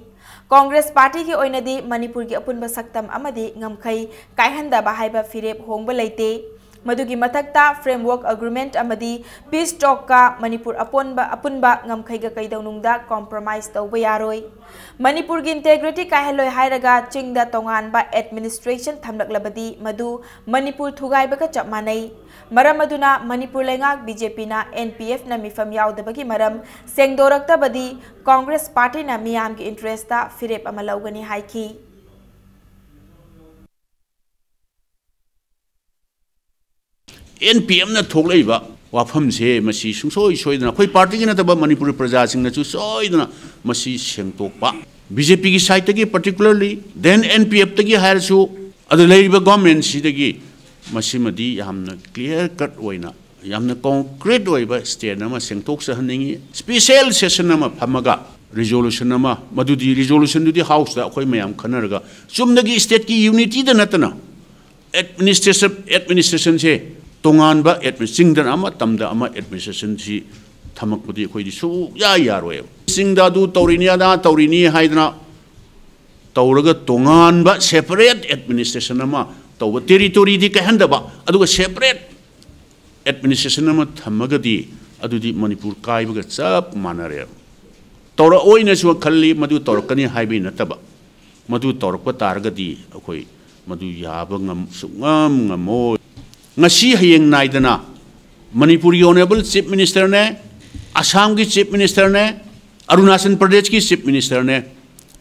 Congress party-ꯒꯤ ꯑꯣꯏꯅꯗꯤ ꯃꯅꯤꯄꯨꯔꯒꯤ ꯑꯄꯨꯟꯕ ꯁꯛꯇꯝ ꯑꯃꯗꯤ ꯉꯝꯈꯩ ꯀꯥꯏꯍꯟꯗꯕ ꯍꯥꯏꯕ ꯐꯤꯔꯦꯞ ꯍꯣꯡꯕ ꯂꯩꯇꯦ꯫ ꯃꯗꯨꯒꯤ ꯃꯊꯛꯇ framework agreement ꯑꯃꯗꯤ peace talk-ꯀ ꯃꯅꯤꯄꯨꯔ ꯑꯄꯣꯟꯕ, ꯑꯄꯨꯟꯕ ꯉꯝꯈꯩꯒ ꯀꯩꯗꯧꯅꯨꯡꯗ compromise ꯇꯧꯕ ꯌꯥꯔꯣꯏ꯫ ꯃꯅꯤꯄꯨꯔꯒꯤ integrity ꯀꯥꯏꯍꯜꯂꯣꯏ ꯍꯥꯏꯔꯒ ꯆꯤꯡꯗ ꯇꯣꯉꯥꯟꯕ administration ꯊꯝꯂꯛꯂꯕꯗꯤ ꯃꯗꯨ ꯃꯅꯤꯄꯨꯔ ꯊꯨꯒꯥꯏꯕꯒ ꯆꯞ ꯃꯥꯟꯅꯩ꯫ ꯃꯔꯝ ꯑꯗꯨꯅ ꯃꯅꯤꯄꯨꯔ ꯂꯩꯉꯥꯛ BJP-ꯅ NPF-ꯅ ꯃꯤꯐꯝ ꯌꯥꯎꯗꯕꯒꯤ ꯃꯔꯝ ꯁꯦꯡꯗꯣꯔꯛꯇꯕꯗꯤ Congress party-ꯅ ꯃꯤꯌꯥꯝꯒꯤ interest-ꯇ ꯐꯤꯔꯦꯞ ꯑꯃ ꯂꯧꯒꯅꯤ ꯍꯥꯏꯈꯤ꯫ NPF-ꯅ ꯊꯣꯛꯂꯛꯏꯕ ꯋꯥꯐꯝꯁꯦ ꯃꯁꯤ ꯁꯨꯡꯁꯣꯏ ꯁꯣꯏꯗꯅ ꯑꯩꯈꯣꯏ party-ꯒꯤ ꯅꯠꯇꯕ ꯃꯅꯤꯄꯨꯔ ꯄ꯭ꯔꯖꯥꯁꯤꯡꯅꯁꯨ ꯁꯣꯏꯗꯅ ꯃꯁꯤ ꯁꯦꯡꯗꯣꯛꯄ, BJP-ꯒꯤ side-ꯇꯒꯤ particularly, then NPF-ꯇꯒꯤ ꯍꯥꯏꯔꯁꯨ, ꯑꯗꯨ ꯂꯩꯔꯤꯕ government-ꯁꯤꯗꯒꯤ ꯃꯁꯤꯃꯗꯤ ꯌꯥꯝꯅ clear cut ꯑꯣꯏꯅ, ꯌꯥꯝꯅ concrete ꯑꯣꯏꯕ stand ꯑꯃ ꯁꯦꯡꯗꯣꯛꯆꯍꯟꯅꯤꯡꯏ꯫ Special session ꯑꯃ ꯐꯝꯃꯒ resolution ꯑꯃ, ꯃꯗꯨꯗꯤ resolution-ꯗꯨꯗꯤ House-ꯇ ꯑꯩꯈꯣꯏ ꯃꯌꯥꯝ ꯈꯟꯅꯔꯒ ꯆꯨꯝꯅꯒꯤ state-ꯀꯤ unity-ꯗ ꯅꯠꯇꯅ administration, administration-ꯁꯦ ꯇꯣꯉꯥꯟꯕ admi-, ꯆꯤꯡꯗꯅ ꯑꯃ ꯇꯝꯗ ꯑꯃ administration-ꯁꯤ ꯊꯝꯃꯛꯄꯗꯤ ꯑꯩꯈꯣꯏꯗꯤ ꯁꯨꯛꯌꯥ ꯌꯥꯔꯣꯏꯕ꯫ ꯆꯤꯡꯗ ꯑꯗꯨ ꯇꯧꯔꯤꯅꯤ, ꯑꯗꯥ ꯇꯧꯔꯤꯅꯤ ꯍꯥꯏꯗꯅ ꯇꯧꯔꯒ ꯇꯣꯉꯥꯟꯕ separate administration ꯑꯃ ꯇꯧꯕ, territoryꯗꯤ ꯀꯥꯏꯍꯟꯗꯕ, ꯑꯗꯨꯒ separate administration ꯑꯃ ꯊꯝꯃꯒꯗꯤ ꯑꯗꯨꯗꯤ ꯃꯅꯤꯄꯨꯔ ꯀꯥꯏꯕꯒ ꯆꯞ ꯃꯥꯟꯅꯔꯦꯕ꯫ ꯇꯧꯔꯛꯑꯣꯏꯅꯁꯨ ꯈꯜꯂꯤ, ꯃꯗꯨ ꯇꯧꯔꯛꯀꯅꯤ ꯍꯥꯏꯕꯒꯤ ꯅꯠꯇꯕ, ꯃꯗꯨ ꯇꯧꯔꯛꯄ ꯇꯥꯔꯒꯗꯤ ꯑꯩꯈꯣꯏ ꯃꯗꯨ ꯌꯥꯕ ꯉꯝ-, ꯁꯨꯡꯉꯝ ꯉꯝꯃꯣꯏ꯫ ꯉꯁꯤ ꯍꯌꯦꯡ ꯅꯥꯏꯗꯅ ꯃꯅꯤꯄꯨꯔꯒꯤ Honourable Chief Ministerꯅꯦ, ꯑꯁꯥꯝꯒꯤ Chief Ministerꯅꯦ, ꯑꯔꯨꯅꯥꯆꯜ ꯄ꯭ꯔꯗꯦꯁꯀꯤ Chief Ministerꯅꯦ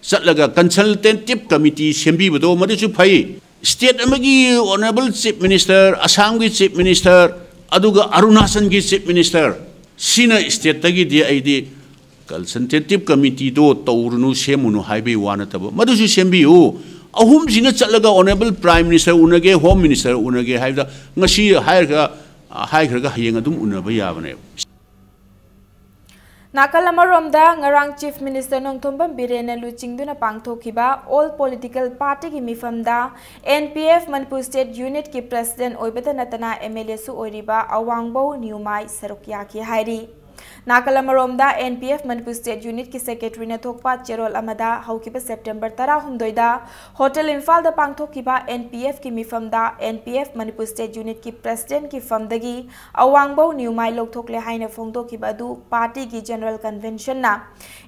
ꯆꯠꯂꯒ consultative committee ꯁꯦꯝꯕꯤꯕꯗꯣ ꯃꯗꯨꯁꯨ ꯐꯩ꯫ State ꯑꯃꯒꯤ Honourable Chief Minister, ꯑꯁꯥꯝꯒꯤ Chief Minister, ꯑꯗꯨꯒ ꯑꯔꯨꯅꯥꯆꯜꯒꯤ Chief Minister, ꯁꯤꯅ stateꯇꯒꯤꯗꯤ ꯑꯩꯗꯤ consultative committeeꯗꯣ ꯇꯧꯔꯨꯅꯨ, ꯁꯦꯝꯃꯨꯅꯨ ꯍꯥꯏꯕꯒꯤ ꯋꯥ ꯅꯠꯇꯕ, ꯃꯗꯨꯁꯨ ꯁꯦꯝꯕꯤꯌꯨ꯫ ꯑꯍꯨꯝꯁꯤꯅ ꯆꯠꯂꯒ Honourable Prime Minister ꯎꯅꯒꯦ, Home Minister ꯎꯅꯒꯦ ꯍꯥꯏꯕꯗ ꯉꯁꯤ ꯍꯥꯏꯔꯒ, ꯍꯥꯏꯈ꯭ꯔꯒ ꯍꯌꯦꯡ ꯑꯗꯨꯝ ꯎꯅꯕ ꯌꯥꯕꯅꯦꯕ꯫ ꯅꯥꯀꯜ ꯑꯃꯔꯣꯝꯗ, ꯉꯔꯥꯡ Chief Minister ꯅꯣꯡꯊꯣꯝꯕꯝ ꯕꯤꯔꯦꯟꯅ ꯂꯨꯆꯤꯡꯗꯨꯅ ꯄꯥꯡꯊꯣꯛꯈꯤꯕ All Political Partyꯒꯤ ꯃꯤꯐꯝꯗ N P F Manipur State Unitꯀꯤ President ꯑꯣꯏꯕꯇ ꯅꯠꯇꯅ M L Aꯁꯨ ꯑꯣꯏꯔꯤꯕ ꯑꯋꯥꯡꯕꯧ ꯅ꯭ꯌꯨꯃꯥꯏ ꯁꯔꯨꯛ ꯌꯥꯈꯤ ꯍꯥꯏꯔꯤ꯫ ꯅꯥꯀꯜ ꯑꯃꯔꯣꯝꯗ, N P F Manipur State Unitꯀꯤ Secretaryꯅ ꯊꯣꯛꯄ ꯆꯦꯔꯣꯜ ꯑꯃꯗ ꯍꯧꯈꯤꯕ September ꯇꯔꯥꯍꯨꯝꯗꯣꯏꯗ Hotel ꯏꯝꯐꯥꯜꯗ ꯄꯥꯡꯊꯣꯛꯈꯤꯕ N P Fꯀꯤ ꯃꯤꯐꯝꯗ N P F Manipur State Unitꯀꯤ Presidentꯀꯤ ꯐꯝꯗꯒꯤ ꯑꯋꯥꯡꯕꯧ ꯅ꯭ꯌꯨꯃꯥꯏ ꯂꯧꯊꯣꯛꯂꯦ ꯍꯥꯏꯅ ꯐꯣꯡꯗꯣꯛꯈꯤꯕ ꯑꯗꯨ partyꯒꯤ General Conventionꯅ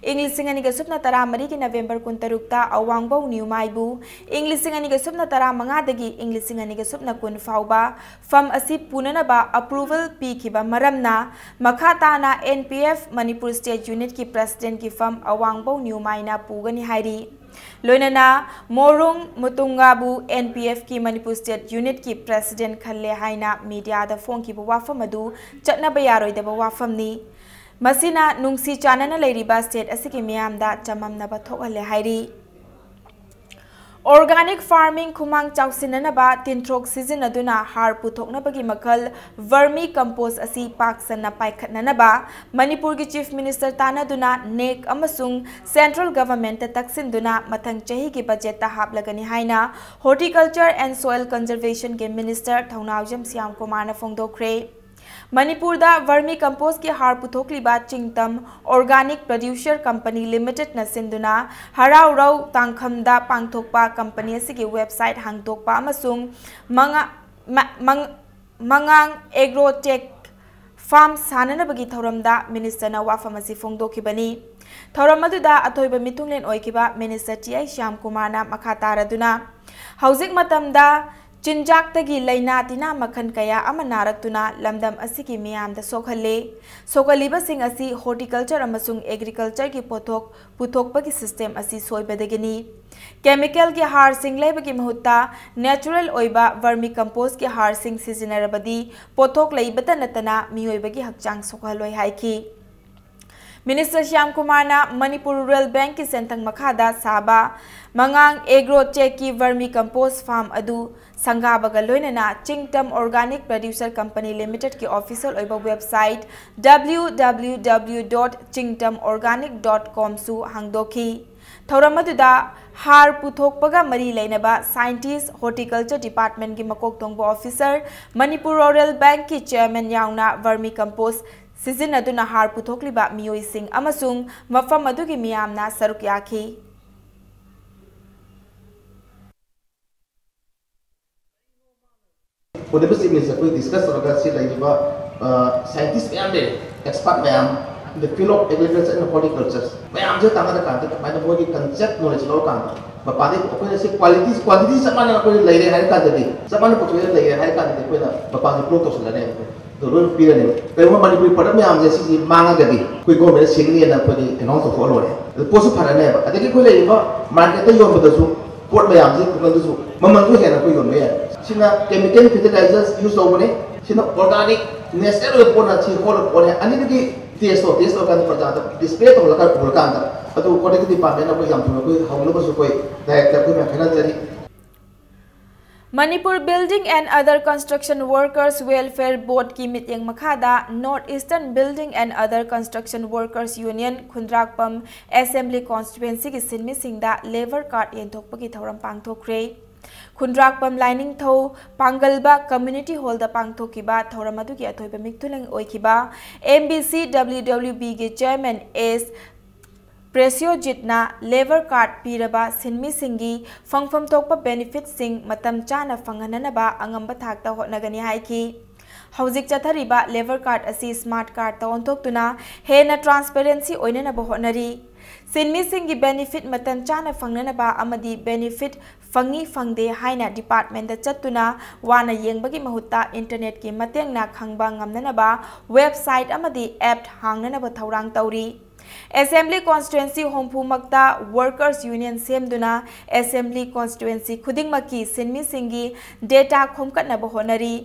ꯏꯪ ꯂꯤꯁꯤꯡ ꯑꯅꯤꯒ ꯁꯨꯞꯅ ꯇꯔꯥꯃꯔꯤꯒꯤ November ꯀꯨꯟꯇꯔꯨꯛꯇ ꯑꯋꯥꯡꯕꯧ ꯅ꯭ꯌꯨꯃꯥꯏꯕꯨ ꯏꯪ ꯂꯤꯁꯤꯡ ꯑꯅꯤꯒ ꯁꯨꯞꯅ ꯇꯔꯥꯃꯉꯥꯗꯒꯤ ꯏꯪ ꯂꯤꯁꯤꯡ ꯑꯅꯤꯒ ꯁꯨꯞꯅ ꯀꯨꯟ ꯐꯥꯎꯕ ꯐꯝ ꯑꯁꯤ ꯄꯨꯅꯅꯕ approval ꯄꯤꯈꯤꯕ ꯃꯔꯝꯅ, ꯃꯈꯥ ꯇꯥꯅ N P F Manipur State Unitꯀꯤ Presidentꯀꯤ ꯐꯝ ꯑꯋꯥꯡꯕꯧ ꯅ꯭ꯌꯨꯃꯥꯏꯅ ꯄꯨꯒꯅꯤ ꯍꯥꯏꯔꯤ꯫ ꯂꯣꯏꯅꯅ ꯃꯣꯔꯨꯡ ꯃꯨꯇꯨꯡꯒꯥꯕꯨ N P Fꯀꯤ Manipur State Unitꯀꯤ President ꯈꯜꯂꯦ ꯍꯥꯏꯅ mediaꯗ ꯐꯣꯡꯈꯤꯕ ꯋꯥꯐꯝ ꯑꯗꯨ ꯆꯠꯅꯕ ꯌꯥꯔꯣꯏꯗꯕ ꯋꯥꯐꯝꯅꯤ꯫ ꯃꯁꯤꯅ ꯅꯨꯡꯁꯤ ꯆꯥꯟꯅꯅ ꯂꯩꯔꯤꯕ state ꯑꯁꯤꯒꯤ ꯃꯤꯌꯥꯝꯗ ꯆꯃꯝꯅꯕ ꯊꯣꯛꯍꯜꯂꯦ ꯍꯥꯏꯔꯤ꯫ Organic farming ꯈꯨꯃꯥꯡ ꯆꯥꯎꯁꯤꯟꯅꯅꯕ ꯇꯤꯟꯊ꯭ꯔꯣꯛ ꯁꯤꯖꯤꯟꯅꯗꯨꯅ ꯍꯥꯔ ꯄꯨꯊꯣꯛꯅꯕꯒꯤ ꯃꯈꯜ vermi compost ꯑꯁꯤ ꯄꯥꯛ ꯁꯟꯅ ꯄꯥꯏꯈꯠꯅꯅꯕ ꯃꯅꯤꯄꯨꯔꯒꯤ Chief Minister ꯇꯥꯟꯅꯗꯨꯅ NEC ꯑꯃꯁꯨꯡ Central Governmentꯇ ꯇꯛꯁꯤꯟꯗꯨꯅ ꯃꯊꯪ ꯆꯍꯤꯒꯤ budgetꯇ ꯍꯥꯞꯂꯒꯅꯤ ꯍꯥꯏꯅ Horticulture and Soil Conservationꯒꯤ Minister ꯊꯧꯅꯥꯎꯖꯝ ꯁ꯭ꯌꯥꯝ ꯀꯨꯃꯥꯔꯅ ꯐꯣꯡꯗꯣꯛꯈ꯭ꯔꯦ꯫ ꯃꯅꯤꯄꯨꯔꯗ ꯚꯔꯃꯤ ꯀꯝꯄꯣꯁꯀꯤ ꯍꯥꯔ ꯄꯨꯊꯣꯛꯂꯤꯕ ꯆꯤꯡꯇꯝ ꯑꯣꯔꯒꯥꯅꯤꯛ ꯄ꯭ꯔꯗ꯭ꯌꯨꯁꯔ ꯀꯝꯄꯅꯤ ꯂꯤꯃꯤꯇꯦꯗꯅ ꯁꯤꯟꯗꯨꯅ ꯍꯔꯥꯎꯔꯧ ꯇꯥꯡꯈꯝꯗ ꯄꯥꯡꯊꯣꯛꯄ ꯀꯝꯄꯅꯤ ꯑꯁꯤꯒꯤ ꯋꯦꯕꯁꯥꯏꯠ ꯍꯥꯡꯗꯣꯛꯄ ꯑꯃꯁꯨꯡ ꯃꯉꯥ-, ꯃ-, ꯃꯪ-, ꯃꯉꯥꯡ ꯑꯦꯒ꯭ꯔꯣ ꯇꯦꯛ ꯐꯥꯔꯝ ꯁꯥꯅꯅꯕꯒꯤ ꯊꯧꯔꯝꯗ ꯃꯤꯅꯤꯁꯇꯔꯅ ꯋꯥꯐꯝ ꯑꯁꯤ ꯐꯣꯡꯗꯣꯛꯈꯤꯕꯅꯤ꯫ ꯊꯧꯔꯝ ꯑꯗꯨꯗ ꯑꯊꯣꯏꯕ ꯃꯤꯊꯨꯡꯂꯦꯟ ꯑꯣꯏꯈꯤꯕ ꯃꯤꯅꯤꯁꯇꯔ ꯇꯤ ꯑꯥꯏ ꯁ꯭ꯌꯥꯝꯀꯨꯃꯥꯔꯅ ꯃꯈꯥ ꯇꯥꯔꯗꯨꯅ, ꯍꯧꯖꯤꯛ ꯃꯇꯝꯗ ꯆꯤꯟꯖꯥꯛꯇꯒꯤ ꯂꯥꯏꯅꯥ ꯇꯤꯟꯅꯥ ꯃꯈꯜ ꯀꯌꯥ ꯑꯃ ꯅꯥꯔꯛꯇꯨꯅ ꯂꯝꯗꯝ ꯑꯁꯤꯒꯤ ꯃꯤꯌꯥꯝꯗ ꯁꯣꯛꯍꯜꯂꯦ꯫ ꯁꯣꯛꯍꯜꯂꯤꯕꯁꯤꯡ ꯑꯁꯤ ꯍꯣꯔꯇꯤꯀꯜꯆꯔ ꯑꯃꯁꯨꯡ ꯑꯦꯒ꯭ꯔꯤꯀꯜꯆꯔꯒꯤ ꯄꯣꯠꯊꯣꯛ ꯄꯨꯊꯣꯛꯄꯒꯤ ꯁꯤꯁꯇꯦꯝ ꯑꯁꯤ ꯁꯣꯏꯕꯗꯒꯤꯅꯤ꯫ ꯀꯦꯃꯤꯀꯦꯜꯒꯤ ꯍꯥꯔꯁꯤꯡ ꯂꯩꯕꯒꯤ ꯃꯍꯨꯠꯇ ꯅꯦꯆꯔꯦꯜ ꯑꯣꯏꯕ ꯚꯔꯃꯤ ꯀꯝꯄꯣꯁꯀꯤ ꯍꯥꯔꯁꯤꯡ ꯁꯤꯖꯤꯟꯅꯔꯕꯗꯤ ꯄꯣꯠꯊꯣꯛ ꯂꯩꯕꯇ ꯅꯠꯇꯅ ꯃꯤꯑꯣꯏꯕꯒꯤ ꯍꯛꯆꯥꯡ ꯁꯣꯛꯍꯜꯂꯣꯏ ꯍꯥꯏꯈꯤ꯫ ꯃꯤꯅꯤꯁꯇꯔ ꯁ꯭ꯌꯥꯝꯀꯨꯃꯥꯔꯅ ꯃꯅꯤꯄꯨꯔ ꯔꯨꯔꯦꯜ ꯕꯦꯡꯛꯀꯤ ꯁꯦꯟꯊꯪ ꯃꯈꯥꯗ ꯁꯥꯕ ꯃꯉꯥꯡ ꯑꯦꯒ꯭ꯔꯣ ꯇꯦꯛꯀꯤ ꯚꯔꯃꯤ ꯀꯝꯄꯣꯁ ꯐꯥꯔꯝ ꯑꯗꯨ ꯁꯪꯒꯥꯕꯒ ꯂꯣꯏꯅꯅ ꯆꯤꯡꯇꯝ ꯑꯣꯔꯒꯥꯅꯤꯛ ꯄ꯭ꯔꯗ꯭ꯌꯨꯁꯔ ꯀꯝꯄꯅꯤ ꯂꯤꯃꯤꯇꯦꯗꯀꯤ ꯑꯣꯐꯤꯁꯤꯌꯦꯜ ꯑꯣꯏꯕ website W W W dot chingtamorganic dot com ꯁꯨ ꯍꯥꯡꯗꯣꯛꯈꯤ꯫ ꯊꯧꯔꯝ ꯑꯗꯨꯗ ꯍꯥꯔ ꯄꯨꯊꯣꯛꯄꯒ ꯃꯔꯤ ꯂꯩꯅꯕ ꯁꯥꯏꯟꯇꯤꯁ, ꯍꯣꯔꯇꯤꯀꯜꯆꯔ ꯗꯤꯄꯥꯔꯠꯃꯦꯟꯠꯀꯤ ꯃꯀꯣꯛ ꯊꯣꯡꯕ ꯑꯣꯐꯤꯁꯥꯔ, ꯃꯅꯤꯄꯨꯔ ꯔꯨꯔꯦꯜ ꯕꯦꯡꯛꯀꯤ ꯆꯦꯌꯔꯃꯦꯟ ꯌꯥꯎꯅ ꯚꯔꯃꯤ ꯀꯝꯄꯣꯁ ꯁꯤꯖꯤꯟꯅꯗꯨꯅ ꯍꯥꯔ ꯄꯨꯊꯣꯛꯂꯤꯕ ꯃꯤꯑꯣꯏꯁꯤꯡ ꯑꯃꯁꯨꯡ ꯃꯐꯝ ꯑꯗꯨꯒꯤ ꯃꯤꯌꯥꯝꯅ ꯁꯔꯨꯛ ꯌꯥꯈꯤ꯫ Honorable Chief Minister, ꯑꯩꯈꯣꯏ ꯗꯤꯁꯀꯁ ꯇꯧꯔꯒ ꯁꯤ ꯂꯩꯔꯤꯕ ꯁꯥꯏꯟꯇꯤꯁ ꯃꯌꯥꯝ ꯂꯩꯔꯦ, ꯑꯦꯛꯁꯄꯥꯔꯠ ꯃꯌꯥꯝ, in the field of agriculture and horticulture ꯃꯌꯥꯝꯁꯦ ꯇꯥꯟꯅꯔꯀꯥꯟꯗ ꯀꯃꯥꯏꯅ ꯃꯣꯏꯒꯤ ꯀꯟꯁꯦꯞ ꯅꯣꯂꯦꯖ ꯂꯧꯔꯀꯥꯟꯗ ꯃꯄꯥꯟꯗꯒꯤ ꯑꯩꯈꯣꯏꯅ ꯁꯤ ꯀ꯭ꯋꯥꯂꯤꯇꯤ, ꯀ꯭ꯋꯥꯟꯇꯤꯇꯤ ꯆꯞ ꯃꯥꯟꯅꯅ ꯑꯩꯈꯣꯏꯅ ꯂꯩꯔꯦ ꯍꯥꯏꯔ ꯀꯥꯟꯗꯗꯤ, ꯆꯞ ꯃꯥꯟꯅ ꯄꯨꯊꯣꯛꯑꯦ ꯂꯩꯔꯦ ꯍꯥꯏꯔ ꯀꯥꯟꯗꯗꯤ ꯑꯩꯈꯣꯏꯅ ꯃꯄꯥꯟꯁꯦ ꯕ꯭ꯂꯣꯛ ꯇꯧꯁꯤꯜꯂꯅꯦꯕ꯫ ꯑꯗꯣ ꯂꯣꯏꯅ ꯄꯤꯔꯅꯦꯕ꯫ ꯀꯔꯤꯒꯨꯝꯕ ꯃꯅꯤꯄꯨꯔꯤ ꯄ꯭ꯔꯗꯛ ꯃꯌꯥꯝꯁꯦ ꯁꯤꯁꯤ ꯃꯥꯡꯉꯒꯗꯤ ꯑꯩꯈꯣꯏ ꯒꯣꯔꯃꯦꯟꯅ ꯁꯤꯡꯅꯤꯅ ꯑꯩꯈꯣꯏꯗꯤ ꯑꯦꯅꯥꯎꯟꯁ ꯇꯧꯊꯣꯛꯑ ꯂꯣꯏꯔꯦ꯫ ꯑꯗꯨ ꯄꯣꯠꯁꯨ ꯐꯔꯅꯦꯕ꯫ ꯑꯗꯒꯤ ꯑꯩꯈꯣꯏ ꯂꯩꯔꯤꯕ ꯃꯥꯔꯀꯦꯠꯇ ꯌꯣꯟꯕꯗꯁꯨ ꯄꯣꯠ ꯃꯌꯥꯝꯁꯤ ꯈꯨꯡꯒꯪꯗꯁꯨ ꯃꯃꯜꯁꯨ ꯍꯦꯟꯅ ꯑꯩꯈꯣꯏ ꯌꯣꯟꯕ ꯌꯥꯏ꯫ ꯁꯤꯅ ꯀꯦꯃꯤꯀꯦꯜ ꯐꯔꯇꯤꯂꯥꯏꯖꯔꯁ ꯌꯨꯁ ꯇꯧꯕꯅꯤ, ꯁꯤꯅ ꯑꯣꯔꯒꯥꯅꯤꯛ ꯅꯦꯆꯔꯦꯜ ꯑꯣꯏꯕ ꯄꯣꯠꯅ ꯁꯤ ꯍꯣꯠꯅ ꯄꯣꯠꯅꯦ꯫ ꯑꯅꯤꯗꯨꯒꯤ ꯇꯦꯁꯇꯣ ꯇꯦꯁ ꯇꯧꯔꯀꯥꯟꯗ ꯄ꯭ꯔꯖꯥꯗ ꯗꯤꯁꯄ꯭ꯂꯦ ꯇꯧꯍꯜꯂꯀꯥꯟꯗ ꯎꯔꯀꯥꯟꯗ ꯑꯗꯨ ꯍꯣꯔꯇꯤꯀꯜꯆꯔ ꯗꯤꯄꯥꯔꯠꯃꯦꯟꯅ ꯑꯩꯈꯣꯏ ꯌꯥꯝ ꯊꯨꯅ ꯑꯩꯈꯣꯏ ꯍꯧꯅꯕꯁꯨ ꯑꯩꯈꯣꯏ ꯗꯥꯏꯔꯦꯛꯇ ꯑꯩꯈꯣꯏ ꯃꯌꯥꯝ ꯈꯟꯅꯖꯔꯤ꯫ Manipur Building and Other Construction Workers Welfare Boardꯀꯤ ꯃꯤꯠꯌꯦꯡ ꯃꯈꯥꯗ North Eastern Building and Other Construction Workers Union Khundrakpam Assembly Constituencyꯒꯤ ꯁꯤꯟꯃꯤꯁꯤꯡꯗ ꯂꯦꯕꯔ ꯀꯥꯔꯗ ꯌꯦꯟꯊꯣꯛꯄꯒꯤ ꯊꯧꯔꯝ ꯄꯥꯡꯊꯣꯛꯈ꯭ꯔꯦ꯫ ꯈꯨꯟꯗ꯭ꯔꯥꯛꯄꯝ ꯂꯥꯏꯅꯤꯡꯊꯧ ꯄꯥꯡꯒꯜꯕ ꯀꯝꯃ꯭ꯌꯨꯅꯤꯇꯤ ꯍꯣꯜꯗ ꯄꯥꯡꯊꯣꯛꯈꯤꯕ ꯊꯧꯔꯝ ꯑꯗꯨꯒꯤ ꯑꯊꯣꯏꯕ ꯃꯤꯈꯨꯂꯦꯡ ꯑꯣꯏꯈꯤꯕ M B C W W B ꯒꯤ ꯆꯤꯌꯔꯃꯦꯟ S ꯄ꯭ꯔꯦꯁꯤꯌꯣꯖꯤꯠꯅ ꯂꯦꯕꯔ ꯀꯥꯔꯗ ꯄꯤꯔꯕ ꯁꯤꯟꯃꯤꯁꯤꯡꯒꯤ ꯐꯪꯐꯝ ꯊꯣꯛꯄ ꯕꯦꯅꯤꯐꯤꯠꯁꯤꯡ ꯃꯇꯝ ꯆꯥꯅ ꯐꯪꯍꯟꯅꯅꯕ ꯑꯉꯝꯕ ꯊꯥꯛꯇ ꯍꯣꯠꯅꯒꯅꯤ ꯍꯥꯏꯈꯤ꯫ ꯍꯧꯖꯤꯛ ꯆꯠꯊꯔꯤꯕ ꯂꯦꯕꯔ ꯀꯥꯔꯗ ꯑꯁꯤ ꯁ꯭ꯃꯥꯔꯠ ꯀꯥꯔꯗꯇ ꯑꯣꯟꯊꯣꯛꯇꯨꯅ ꯍꯦꯟꯅ ꯇ꯭ꯔꯥꯟꯁꯄꯦꯔꯦꯟꯁꯤ ꯑꯣꯏꯅꯅꯕ ꯍꯣꯠꯅꯔꯤ꯫ ꯁꯤꯟꯃꯤꯁꯤꯡꯒꯤ ꯕꯦꯅꯤꯐꯤꯠ ꯃꯇꯝ ꯆꯥꯅ ꯐꯪꯅꯅꯕ ꯑꯃꯗꯤ ꯕꯦꯅꯤꯐꯤꯠ ꯐꯪꯉꯤ ꯐꯪꯗꯦ ꯍꯥꯏꯅ ꯗꯤꯄꯥꯔꯠꯃꯦꯟꯗ ꯆꯠꯇꯨꯅ ꯋꯥꯅ ꯌꯦꯡꯕꯒꯤ ꯃꯍꯨꯠꯇ ꯏꯟꯇꯔꯅꯦꯠꯀꯤ ꯃꯇꯦꯡꯅ ꯈꯪꯕ ꯉꯝꯅꯅꯕ ꯋꯦꯕꯁꯥꯏꯠ ꯑꯃꯗꯤ ꯑꯦꯞ ꯍꯥꯡꯅꯅꯕ ꯊꯧꯔꯥꯡ ꯇꯧꯔꯤ꯫ ꯑꯦꯁꯦꯝꯕ꯭ꯂꯤ ꯀꯣꯟꯁꯇꯤꯇ꯭ꯋꯦꯟꯁꯤ ꯍꯨꯝꯐꯨꯃꯛꯇ ꯋꯔꯀꯔꯁ ꯌꯨꯅꯤꯌꯟ ꯁꯦꯝꯗꯨꯅ ꯑꯦꯁꯦꯝꯕ꯭ꯂꯤ ꯀꯣꯟꯁꯇꯤꯇ꯭ꯋꯦꯟꯁꯤ ꯈꯨꯗꯤꯡꯃꯛꯀꯤ ꯁꯤꯟꯃꯤꯁꯤꯡꯒꯤ ꯗꯦꯇꯥ ꯈꯣꯝꯀꯠꯅꯕ ꯍꯣꯠꯅꯔꯤ꯫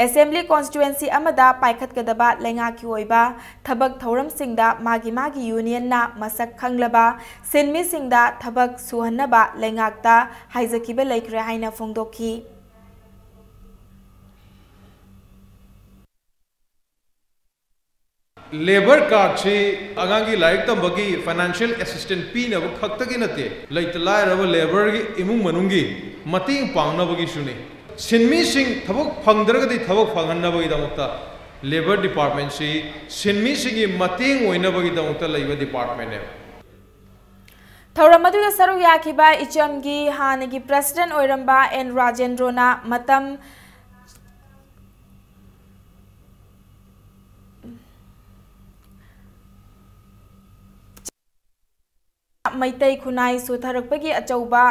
ꯑꯦꯁꯦꯝꯕ꯭ꯂꯤ ꯀꯣꯟꯁꯇꯤꯇ꯭ꯋꯦꯟꯁꯤ ꯑꯃꯗ ꯄꯥꯏꯈꯠꯀꯗꯕ ꯂꯩꯉꯥꯛꯀꯤ ꯑꯣꯏꯕ ꯊꯕꯛ ꯊꯧꯔꯝꯁꯤꯡꯗ ꯃꯥꯒꯤ ꯃꯥꯒꯤ ꯌꯨꯅꯤꯌꯟꯅ ꯃꯁꯛ ꯈꯪꯂꯕ ꯁꯤꯟꯃꯤꯁꯤꯡꯗ ꯊꯕꯛ ꯁꯨꯍꯟꯅꯕ ꯂꯩꯉꯥꯛꯇ ꯍꯥꯏꯖꯈꯤꯕ ꯂꯩꯈ꯭ꯔꯦ ꯍꯥꯏꯅ ꯐꯣꯡꯗꯣꯛꯈꯤ꯫ ꯂꯦꯕꯔ ꯀꯥꯔꯗꯁꯤ ꯑꯉꯥꯡꯒꯤ ꯂꯥꯏꯔꯤꯛ ꯇꯝꯕꯒꯤ ꯐꯥꯏꯅꯥꯟꯁꯤꯌꯦꯜ ꯑꯦꯁꯤꯁꯇꯦꯟꯁ ꯄꯤꯅꯕ ꯈꯛꯇꯒꯤ ꯅꯠꯇꯦ, ꯂꯩꯇ ꯂꯥꯏꯔꯕ ꯂꯦꯕꯔꯒꯤ ꯏꯃꯨꯡ ꯃꯅꯨꯡꯒꯤ ꯃꯇꯦꯡ ꯄꯥꯡꯅꯕꯒꯤꯁꯨꯅꯤ꯫ ꯁꯤꯟꯃꯤꯁꯤꯡ ꯊꯕꯛ ꯐꯪꯗ꯭ꯔꯒꯗꯤ ꯊꯕꯛ ꯐꯪꯍꯟꯅꯕꯒꯤꯗꯃꯛꯇ ꯂꯦꯕꯔ ꯗꯤꯄꯥꯔꯠꯃꯦꯟꯁꯤ ꯁꯤꯟꯃꯤꯁꯤꯡꯒꯤ ꯃꯇꯦꯡ ꯑꯣꯏꯅꯕꯒꯤꯗꯃꯛꯇ ꯂꯩꯕ ꯗꯤꯄꯥꯔꯠꯃꯦꯟꯅꯦꯕ꯫ ꯊꯧꯔꯝ ꯑꯗꯨꯗ ꯁꯔꯨꯛ ꯌꯥꯈꯤꯕ ꯏꯆꯝꯒꯤ ꯍꯥꯟꯅꯒꯤ ꯄ꯭ꯔꯦꯁꯤꯗꯦꯟꯠ ꯑꯣꯏꯔꯝꯕ ꯑꯦꯟ ꯔꯥꯖꯦꯟꯗ꯭ꯔꯣꯅ ꯃꯇꯝ ꯃꯩꯇꯩ ꯈꯨꯟꯅꯥꯏ ꯁꯣꯊꯔꯛꯄꯒꯤ ꯑꯆꯧꯕ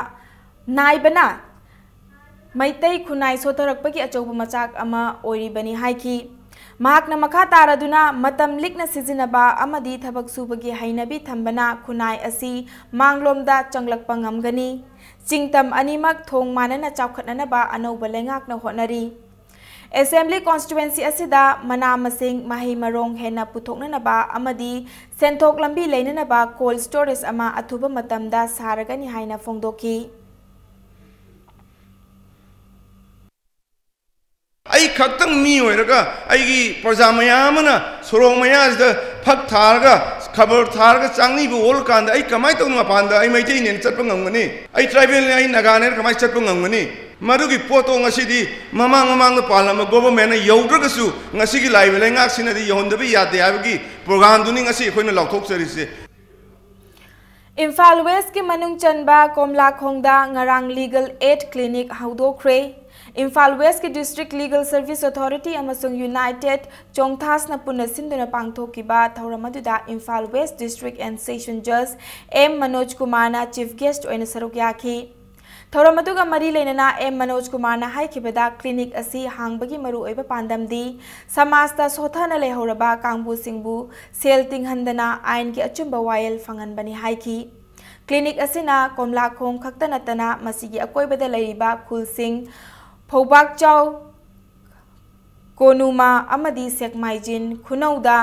ꯅꯥꯏꯕꯅ ꯃꯩꯇꯩ ꯈꯨꯟꯅꯥꯏ ꯁꯣꯊꯔꯛꯄꯒꯤ ꯑꯆꯧꯕ ꯃꯆꯥꯛ ꯑꯃ ꯑꯣꯏꯔꯤꯕꯅꯤ ꯍꯥꯏꯈꯤ꯫ ꯃꯍꯥꯛꯅ ꯃꯈꯥ ꯇꯥꯔꯗꯨꯅ ꯃꯇꯝ ꯂꯤꯛꯅ ꯁꯤꯖꯤꯟꯅꯕ ꯑꯃꯗꯤ ꯊꯕꯛ ꯁꯨꯕꯒꯤ ꯍꯩꯅꯕꯤ ꯊꯝꯕꯅ ꯈꯨꯟꯅꯥꯏ ꯑꯁꯤ ꯃꯥꯡꯂꯣꯝꯗ ꯆꯪꯂꯛꯄ ꯉꯝꯒꯅꯤ꯫ ꯆꯤꯡꯇꯝ ꯑꯅꯤꯃꯛ ꯊꯣꯡ ꯃꯥꯟꯅꯅ ꯆꯥꯎꯈꯠꯅꯅꯕ ꯑꯅꯧꯕ ꯂꯩꯉꯥꯛꯅ ꯍꯣꯠꯅꯔꯤ꯫ ꯑꯦꯁꯦꯝꯕ꯭ꯂꯤ ꯀꯣꯟꯁꯇꯤꯇ꯭ꯋꯦꯟꯁꯤ ꯑꯁꯤꯗ ꯃꯅꯥ ꯃꯁꯤꯡ, ꯃꯍꯩ ꯃꯔꯣꯡ ꯍꯦꯟꯅ ꯄꯨꯊꯣꯛꯅꯅꯕ ꯑꯃꯗꯤ ꯁꯦꯟꯊꯣꯛ ꯂꯝꯕꯤ ꯂꯩꯅꯅꯕ ꯀꯣꯜꯗ ꯁ꯭ꯇꯣꯔꯦꯖ ꯑꯃ ꯑꯊꯨꯕ ꯃꯇꯝꯗ ꯁꯥꯔꯒꯅꯤ ꯍꯥꯏꯅ ꯐꯣꯡꯗꯣꯛꯈꯤ꯫ ꯑꯩ ꯈꯛꯇꯪ ꯃꯤ ꯑꯣꯏꯔꯒ ꯑꯩꯒꯤ ꯄ꯭ꯔꯖꯥ ꯃꯌꯥꯝ ꯑꯃꯅ ꯁꯣꯔꯣꯛ ꯃꯌꯥꯁꯤꯗ ꯐꯛ ꯊꯥꯔꯒ ꯈꯕꯔ ꯊꯥꯔꯒ ꯆꯥꯡꯅꯤꯕ ꯑꯣꯜꯂꯀꯥꯟꯗ ꯑꯩ ꯀꯃꯥꯏꯅ ꯇꯧꯗꯅ ꯃꯄꯥꯟꯗ ꯑꯩ ꯃꯩꯇꯩꯅꯦꯅ ꯆꯠꯄ ꯉꯝꯒꯅꯤ? ꯑꯩ ꯇ꯭ꯔꯥꯏꯕꯦꯜꯅꯦ, ꯑꯩ ꯅꯥꯒꯥꯅꯦꯅ ꯀꯃꯥꯏꯅ ꯆꯠꯄ ꯉꯝꯒꯅꯤ? ꯃꯗꯨꯒꯤ ꯄꯣꯠꯇꯣ ꯉꯁꯤꯗꯤ ꯃꯃꯥꯡ ꯃꯃꯥꯡꯗ ꯄꯥꯜꯂꯝꯕ ꯒꯣꯚꯔꯟꯃꯦꯟꯅ ꯌꯧꯗ꯭ꯔꯒꯁꯨ ꯉꯁꯤꯒꯤ ꯂꯥꯛꯏꯕ ꯂꯩꯉꯥꯛꯁꯤꯅꯗꯤ ꯌꯧꯍꯟꯗꯕ ꯌꯥꯗꯦ ꯍꯥꯏꯕꯒꯤ ꯄ꯭ꯔꯣꯒ꯭ꯔꯥꯝꯗꯨꯅꯤ ꯉꯁꯤ ꯑꯩꯈꯣꯏꯅ ꯂꯥꯎꯊꯣꯛꯆꯔꯤꯁꯦ꯫ ꯏꯝꯐꯥꯜ ꯋꯦꯁꯀꯤ ꯃꯅꯨꯡ ꯆꯟꯕ ꯀꯣꯝꯂꯥꯈꯣꯡꯗ ꯉꯔꯥꯡ ꯂꯤꯒꯜ ꯑꯦꯗ ꯀ꯭ꯂꯤꯅꯤꯛ ꯍꯧꯗꯣꯛꯈ꯭ꯔꯦ꯫ ꯏꯝꯐꯥꯜ ꯋꯦꯁꯀꯤ ꯗꯤꯁꯇ꯭ꯔꯤꯛ ꯂꯤꯒꯜ ꯁꯔꯚꯤꯁ ꯑꯣꯊꯣꯔꯤꯇꯤ ꯑꯃꯁꯨꯡ ꯌꯨꯅꯥꯏꯇꯦꯗ ꯆꯣꯡꯊꯥꯁꯅ ꯄꯨꯟꯅ ꯁꯤꯟꯗꯨꯅ ꯄꯥꯡꯊꯣꯛꯈꯤꯕ ꯊꯧꯔꯝ ꯑꯗꯨꯗ Imphal west district and session ꯖꯖ ꯑꯦꯝ ꯃꯅꯣꯖ ꯀꯨꯃꯥꯔꯅ ꯆꯤꯐ ꯒꯦꯁ꯭ꯠ ꯑꯣꯏꯅ ꯁꯔꯨꯛ ꯌꯥꯈꯤ꯫ ꯊꯧꯔꯝ ꯑꯗꯨꯒ ꯃꯔꯤ ꯂꯩꯅꯅ ꯑꯦꯝ ꯃꯅꯣꯖ ꯀꯨꯃꯥꯔꯅ ꯍꯥꯏꯈꯤꯕꯗ, ꯀ꯭ꯂꯤꯅꯤꯛ ꯑꯁꯤ ꯍꯥꯡꯕꯒꯤ ꯃꯔꯨꯑꯣꯏꯕ ꯄꯥꯟꯗꯝꯗꯤ ꯁꯃꯥꯖꯇ ꯁꯣꯠꯊꯅ ꯂꯩꯍꯧꯔꯕ ꯀꯥꯡꯕꯨꯁꯤꯡꯕꯨ ꯁꯦꯜ ꯇꯤꯡꯍꯟꯗꯅ ꯑꯥꯏꯟꯒꯤ ꯑꯆꯨꯝꯕ ꯋꯥꯌꯦꯜ ꯐꯪꯍꯟꯕꯅꯤ ꯍꯥꯏꯈꯤ꯫ ꯀ꯭ꯂꯤꯅꯤꯛ ꯑꯁꯤꯅ ꯀꯣꯝꯂꯥꯈꯣꯡ ꯈꯛꯇ ꯅꯠꯇꯅ ꯃꯁꯤꯒꯤ ꯑꯀꯣꯏꯕꯗ ꯂꯩꯔꯤꯕ ꯈꯨꯜꯁꯤꯡ ꯐꯧꯕꯥꯛꯆꯥꯎ, ꯀꯣꯅꯨꯃꯥ ꯑꯃꯗꯤ ꯁꯦꯛꯃꯥꯏꯖꯤꯟ, ꯈꯨꯅꯧꯗ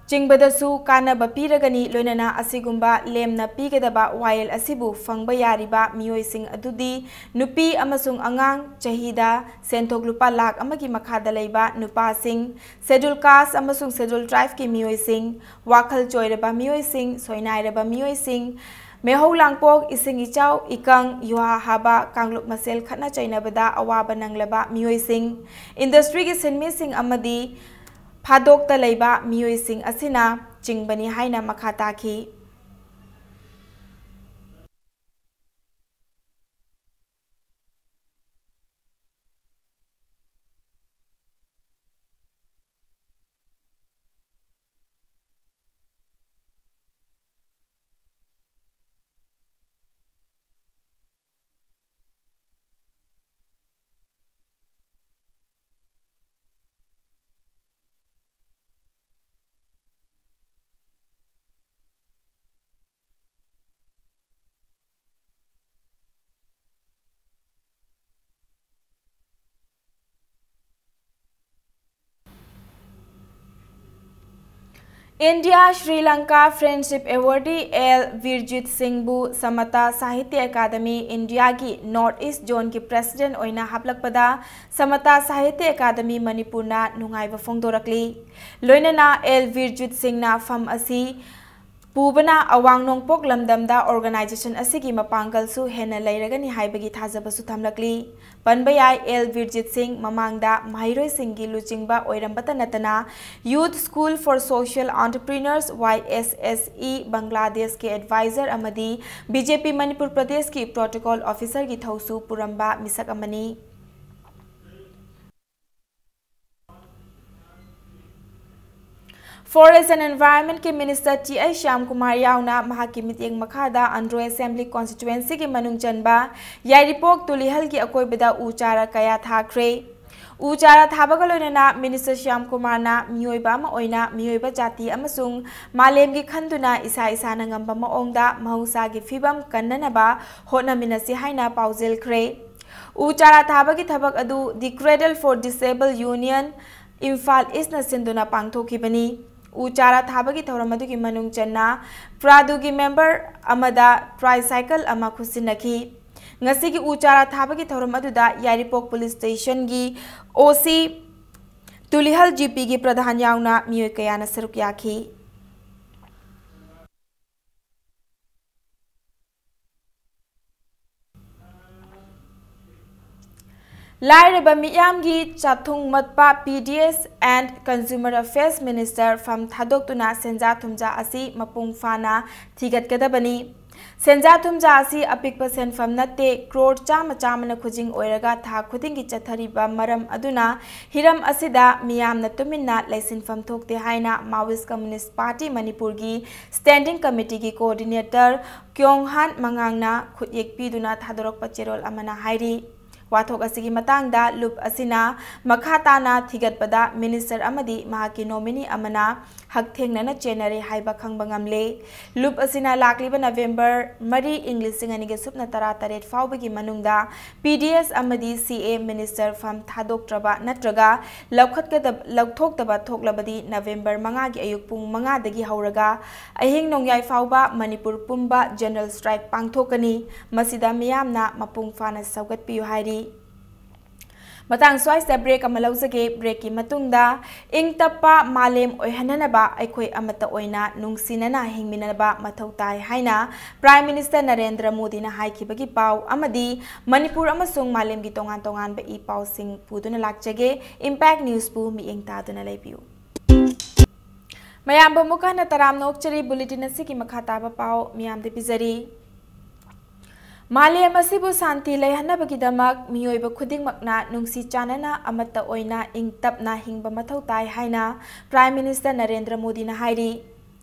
ꯆꯤꯡꯕꯗꯁꯨ ꯀꯥꯟꯅꯕ ꯄꯤꯔꯒꯅꯤ꯫ ꯂꯣꯏꯅꯅ ꯑꯁꯤꯒꯨꯝꯕ ꯂꯦꯝꯅ ꯄꯤꯒꯗꯕ ꯋꯥꯌꯦꯜ ꯑꯁꯤꯕꯨ ꯐꯪꯕ ꯌꯥꯔꯤꯕ ꯃꯤꯑꯣꯏꯁꯤꯡ ꯑꯗꯨꯗꯤ ꯅꯨꯄꯤ ꯑꯃꯁꯨꯡ ꯑꯉꯥꯡ, ꯆꯍꯤꯗ ꯁꯦꯟꯊꯣꯛ ꯂꯨꯄꯥ ꯂꯥꯈ ꯑꯃꯒꯤ ꯃꯈꯥꯗ ꯂꯩꯕ ꯅꯨꯄꯥꯁꯤꯡ, ꯁꯦꯗ꯭ꯌꯨꯜ ꯀꯥꯁ ꯑꯃꯁꯨꯡ ꯁꯦꯗ꯭ꯌꯨꯜ ꯇ꯭ꯔꯥꯏꯕꯀꯤ ꯃꯤꯑꯣꯏꯁꯤꯡ, ꯋꯥꯈꯜ ꯆꯣꯏꯔꯕ ꯃꯤꯑꯣꯏꯁꯤꯡ, ꯁꯣꯏꯅꯥꯏꯔꯕ ꯃꯤꯑꯣꯏꯁꯤꯡ, ꯃꯩꯍꯧ ꯂꯥꯡꯄꯣꯛ, ꯏꯁꯤꯡ ꯏꯆꯥꯎ, ꯏꯀꯪ, ꯌꯨꯍꯥ ꯍꯥꯕ, ꯀꯥꯡꯂꯨꯞ ꯃꯁꯦꯜ ꯈꯠꯅ ꯆꯩꯅꯕꯗ ꯑꯋꯥꯕ ꯅꯪꯂꯕ ꯃꯤꯑꯣꯏꯁꯤꯡ, ꯏꯟꯗꯁꯇ꯭ꯔꯤꯒꯤ ꯁꯤꯟꯃꯤꯁꯤꯡ ꯑꯃꯗꯤ ꯐꯥꯗꯣꯛꯇ ꯂꯩꯕ ꯃꯤꯑꯣꯏꯁꯤꯡ ꯑꯁꯤꯅ ꯆꯤꯡꯕꯅꯤ ꯍꯥꯏꯅ ꯃꯈꯥ ꯇꯥꯈꯤ꯫ India Sri Lanka Friendship Awardee L Birjit ꯁꯤꯡꯕꯨ ꯁꯃꯇꯥ ꯁꯥꯍꯤꯇ꯭ꯌ ꯑꯦꯀꯥꯗꯃꯤ ꯏꯟꯗꯤꯌꯥꯒꯤ ꯅꯣꯔꯠ ꯏꯁ꯭ꯠ ꯖꯣꯟꯒꯤ ꯄ꯭ꯔꯦꯁꯤꯗꯦꯟꯠ ꯑꯣꯏꯅ ꯍꯥꯞꯂꯛꯄꯗ ꯁꯃꯇꯥ ꯁꯥꯍꯤꯇ꯭ꯌ ꯑꯦꯀꯥꯗꯃꯤ ꯃꯅꯤꯄꯨꯔꯅ ꯅꯨꯡꯉꯥꯏꯕ ꯐꯣꯡꯗꯣꯔꯛꯂꯤ꯫ ꯂꯣꯏꯅꯅ ꯑꯦꯜ ꯕꯤꯔꯖꯤꯠ ꯁꯤꯡꯅ ꯐꯝ ꯑꯁꯤ ꯄꯨꯕꯅ ꯑꯋꯥꯡ ꯅꯣꯡꯄꯣꯛ ꯂꯝꯗꯝꯗ ꯑꯣꯔꯒꯅꯥꯏꯖꯦꯁꯟ ꯑꯁꯤꯒꯤ ꯃꯄꯥꯡꯒꯜꯁꯨ ꯍꯦꯟꯅ ꯂꯩꯔꯒꯅꯤ ꯍꯥꯏꯕꯒꯤ ꯊꯥꯖꯕꯁꯨ ꯊꯝꯂꯛꯂꯤ꯫ ꯄꯟꯕ ꯌꯥꯏ, ꯑꯦꯜ ꯕꯤꯔꯖꯤꯠ ꯁꯤꯡ ꯃꯃꯥꯡꯗ ꯃꯍꯩꯔꯣꯏꯁꯤꯡꯒꯤ ꯂꯨꯆꯤꯡꯕ ꯑꯣꯏꯔꯝꯕꯇ ꯅꯠꯇꯅ Youth School for Social Entrepreneurs, Y S S E, ꯕꯪꯒ꯭ꯂꯥꯗꯦꯁꯀꯤ ꯑꯦꯗꯚꯥꯏꯖꯔ ꯑꯃꯗꯤ ꯕꯤ ꯖꯦ ꯄꯤ ꯃꯅꯤꯄꯨꯔ ꯄ꯭ꯔꯗꯦꯁꯀꯤ ꯄ꯭ꯔꯣꯇꯣꯀꯣꯜ ꯑꯣꯐꯤꯁꯔꯒꯤ ꯊꯧꯁꯨ ꯄꯨꯔꯝꯕ ꯃꯤꯁꯛ ꯑꯃꯅꯤ꯫ Forest and Environment ꯀꯤ ꯃꯤꯅꯤꯁꯇꯔ ꯇꯤ ꯑꯩꯆ ꯁ꯭ꯌꯥꯝꯀꯨꯃꯥꯔ ꯌꯥꯎꯅ ꯃꯍꯥꯛꯀꯤ ꯃꯤꯠꯌꯦꯡ ꯃꯈꯥꯗ ꯑꯟꯗ꯭ꯔꯣ ꯑꯦꯁꯦꯝꯕ꯭ꯂꯤ ꯀꯣꯟꯁꯇꯤꯇ꯭ꯋꯦꯟꯁꯤꯒꯤ ꯃꯅꯨꯡ ꯆꯟꯕ ꯌꯥꯏꯔꯤꯄꯣꯛ ꯇꯨꯂꯤꯍꯜꯒꯤ ꯑꯀꯣꯏꯕꯗ ꯎ ꯆꯥꯔꯥ ꯀꯌꯥ ꯊꯥꯈ꯭ꯔꯦ꯫ ꯎ ꯆꯥꯔꯥ ꯊꯥꯕꯒ ꯂꯣꯏꯅꯅ ꯃꯤꯅꯤꯁꯇꯔ ꯁ꯭ꯌꯥꯝꯀꯨꯃꯥꯔꯅ ꯃꯤꯑꯣꯏꯕ ꯑꯃ ꯑꯣꯏꯅ ꯃꯤꯑꯣꯏꯕ ꯖꯥꯇꯤ ꯑꯃꯁꯨꯡ ꯃꯥꯂꯦꯝꯒꯤ ꯈꯟꯗꯨꯅ ꯏꯁꯥ ꯏꯁꯥꯅ ꯉꯝꯕ ꯃꯑꯣꯡꯗ ꯃꯍꯧꯁꯥꯒꯤ ꯐꯤꯕꯝ ꯀꯟꯅꯅꯕ ꯍꯣꯠꯅꯃꯤꯟꯅꯁꯤ ꯍꯥꯏꯅ ꯄꯥꯎꯖꯦꯜꯈ꯭ꯔꯦ꯫ ꯎ ꯆꯥꯔꯥ ꯊꯥꯕꯒꯤ ꯊꯕꯛ ꯑꯗꯨ The Cradle for Disabled Union, Imphal ꯏꯁ꯭ꯠꯅ ꯁꯤꯟꯗꯨꯅ ꯄꯥꯡꯊꯣꯛꯈꯤꯕꯅꯤ꯫ ꯎ ꯆꯥꯔꯥ ꯊꯥꯕꯒꯤ ꯊꯧꯔꯝ ꯑꯗꯨꯒꯤ ꯃꯅꯨꯡ ꯆꯟꯅ ꯄ꯭ꯔꯥꯗꯨꯒꯤ ꯃꯦꯝꯕꯔ ꯑꯃꯗ ꯇ꯭ꯔꯥꯏꯁꯥꯏꯀꯜ ꯑꯃ ꯈꯨꯠꯁꯤꯟꯅꯈꯤ꯫ ꯉꯁꯤꯒꯤ ꯎ ꯆꯥꯔꯥ ꯊꯥꯕꯒꯤ ꯊꯧꯔꯝ ꯑꯗꯨꯗ ꯌꯥꯏꯔꯤꯄꯣꯛ ꯄꯨꯂꯤꯁ ꯁ꯭ꯇꯦꯁꯟꯒꯤ ꯑꯣ ꯁꯤ, ꯇꯨꯂꯤꯍꯜ ꯖꯤ ꯄꯤꯒꯤ ꯄ꯭ꯔꯙꯥꯟ ꯌꯥꯎꯅ ꯃꯤꯑꯣꯏ ꯀꯌꯥꯅ ꯁꯔꯨꯛ ꯌꯥꯈꯤ꯫ ꯂꯥꯏꯔꯕ ꯃꯤꯌꯥꯝꯒꯤ ꯆꯥꯊꯨꯡ ꯃꯠꯄ P D S and Consumer Affairs Minister ꯐꯝ ꯊꯥꯗꯣꯛꯇꯨꯅ ꯁꯦꯟꯖꯥ ꯊꯨꯝꯖꯥ ꯑꯁꯤ ꯃꯄꯨꯡ ꯐꯥꯅ ꯊꯤꯒꯠꯀꯗꯕꯅꯤ꯫ ꯁꯦꯟꯖꯥ ꯊꯨꯝꯖꯥ ꯑꯁꯤ ꯑꯄꯤꯛꯄ ꯁꯦꯟꯐꯝ ꯅꯠꯇꯦ, ꯀ꯭ꯔꯣꯔ ꯆꯥꯝꯃ ꯆꯥꯝꯃꯅ ꯈꯨꯖꯤꯡ ꯑꯣꯏꯔꯒ ꯊꯥ ꯈꯨꯗꯤꯡꯒꯤ ꯆꯠꯊꯔꯤꯕ ꯃꯔꯝ ꯑꯗꯨꯅ ꯍꯤꯔꯝ ꯑꯁꯤꯗ ꯃꯤꯌꯥꯝꯅ ꯇꯨꯃꯤꯟꯅ ꯂꯩꯁꯤꯟꯐꯝ ꯊꯣꯛꯇꯦ ꯍꯥꯏꯅ Maoist Communist Party ꯃꯅꯤꯄꯨꯔꯒꯤ Standing Committeeꯒꯤ Coordinator ꯀ꯭ꯌꯣꯡꯍꯥꯟ ꯃꯉꯥꯡꯅ ꯈꯨꯠꯌꯦꯛ ꯄꯤꯗꯨꯅ ꯊꯥꯗꯣꯔꯛꯄ ꯆꯦꯔꯣꯜ ꯑꯃꯅ ꯍꯥꯏꯔꯤ꯫ ꯋꯥꯊꯣꯛ ꯑꯁꯤꯒꯤ ꯃꯇꯥꯡꯗ ꯂꯨꯞ ꯑꯁꯤꯅ ꯃꯈꯥ ꯇꯥꯅ ꯊꯤꯒꯠꯄꯗ ꯃꯤꯅꯤꯁꯇꯔ ꯑꯃꯗꯤ ꯃꯍꯥꯛꯀꯤ ꯅꯣꯃꯤꯅꯤ ꯑꯃꯅ ꯍꯛꯊꯦꯡꯅꯅ ꯆꯦꯟꯅꯔꯦ ꯍꯥꯏꯕ ꯈꯪꯕ ꯉꯝꯂꯦ꯫ ꯂꯨꯞ ꯑꯁꯤꯅ ꯂꯥꯛꯂꯤꯕ ꯅꯕꯦꯝꯕꯔ ꯃꯔꯤ, ꯏꯪ ꯂꯤꯁꯤꯡ ꯑꯅꯤꯒ ꯁꯨꯞꯅ ꯇꯔꯥꯇꯔꯦꯠ ꯐꯥꯎꯕꯒꯤ ꯃꯅꯨꯡꯗ P D S ꯑꯃꯗꯤ C A minister firm ꯊꯥꯗꯣꯛꯇ꯭ꯔꯕ ꯅꯠꯇ꯭ꯔꯒ ꯂꯧꯈꯠꯀꯗꯕ, ꯂꯧꯊꯣꯛꯇꯕ ꯊꯣꯛꯂꯕꯗꯤ ꯅꯕꯦꯝꯕꯔ ꯃꯉꯥꯒꯤ ꯑꯌꯨꯛ ꯄꯨꯡ ꯃꯉꯥꯗꯒꯤ ꯍꯧꯔꯒ ꯑꯍꯤꯡ ꯅꯣꯡꯌꯥꯏ ꯐꯥꯎꯕ ꯃꯅꯤꯄꯨꯔ ꯄꯨꯝꯕ general strike ꯄꯥꯡꯊꯣꯛꯀꯅꯤ꯫ ꯃꯁꯤꯗ ꯃꯤꯌꯥꯝꯅ ꯃꯄꯨꯡ ꯐꯥꯅ ꯁꯧꯒꯠꯄꯤꯌꯨ ꯍꯥꯏꯔꯤ꯫ ꯃꯇꯥꯡ ꯁ꯭ꯋꯥꯏꯁꯤꯗ break ꯑꯃ ꯂꯧꯖꯒꯦ꯫ Breakꯀꯤ ꯃꯇꯨꯡꯗ ꯏꯪ ꯇꯞꯄ ꯃꯥꯂꯦꯝ ꯑꯣꯏꯍꯟꯅꯅꯕ ꯑꯩꯈꯣꯏ ꯑꯃꯠꯇ ꯑꯣꯏꯅ ꯅꯨꯡꯁꯤꯅꯅ ꯍꯤꯡꯃꯤꯟꯅꯕ ꯃꯊꯧ ꯇꯥꯏ ꯍꯥꯏꯅ Prime Minister ꯅꯔꯦꯟꯗ꯭ꯔ ꯃꯣꯗꯤꯅ ꯍꯥꯏꯈꯤꯕꯒꯤ ꯄꯥꯎ ꯑꯃꯗꯤ ꯃꯅꯤꯄꯨꯔ ꯑꯃꯁꯨꯡ ꯃꯥꯂꯦꯝꯒꯤ ꯇꯣꯉꯥꯟ ꯇꯣꯉꯥꯟꯕ ꯏ ꯄꯥꯎꯁꯤꯡ ꯄꯨꯗꯨꯅ ꯂꯥꯛꯆꯒꯦ꯫ Impact Newsꯄꯨ ꯃꯤꯠꯌꯦꯡ ꯇꯥꯗꯨꯅ ꯂꯩꯕꯤꯌꯨ꯫ ꯃꯌꯥꯝꯕꯨ ꯑꯃꯨꯛ ꯍꯟꯅ ꯇꯔꯥꯝꯅ ꯑꯣꯛꯆꯔꯤ꯫ Bulletin ꯑꯁꯤꯒꯤ ꯃꯈꯥ ꯇꯥꯕ ꯄꯥꯎ ꯃꯤꯌꯥꯝꯗ ꯄꯤꯖꯔꯤ꯫ ꯃꯥꯂꯦꯝ ꯑꯁꯤꯕꯨ ꯁꯥꯟꯇꯤ ꯂꯩꯍꯟꯅꯕꯒꯤꯗꯃꯛ ꯃꯤꯑꯣꯏꯕ ꯈꯨꯗꯤꯡꯃꯛꯅ ꯅꯨꯡꯁꯤ ꯆꯥꯟꯅꯅ ꯑꯃꯠꯇ ꯑꯣꯏꯅ ꯏꯪ ꯇꯞꯅ ꯍꯤꯡꯕ ꯃꯊꯧ ꯇꯥꯏ ꯍꯥꯏꯅ Prime Minister ꯅꯔꯦꯟꯗ꯭ꯔ ꯃꯣꯗꯤꯅ ꯍꯥꯏꯔꯤ꯫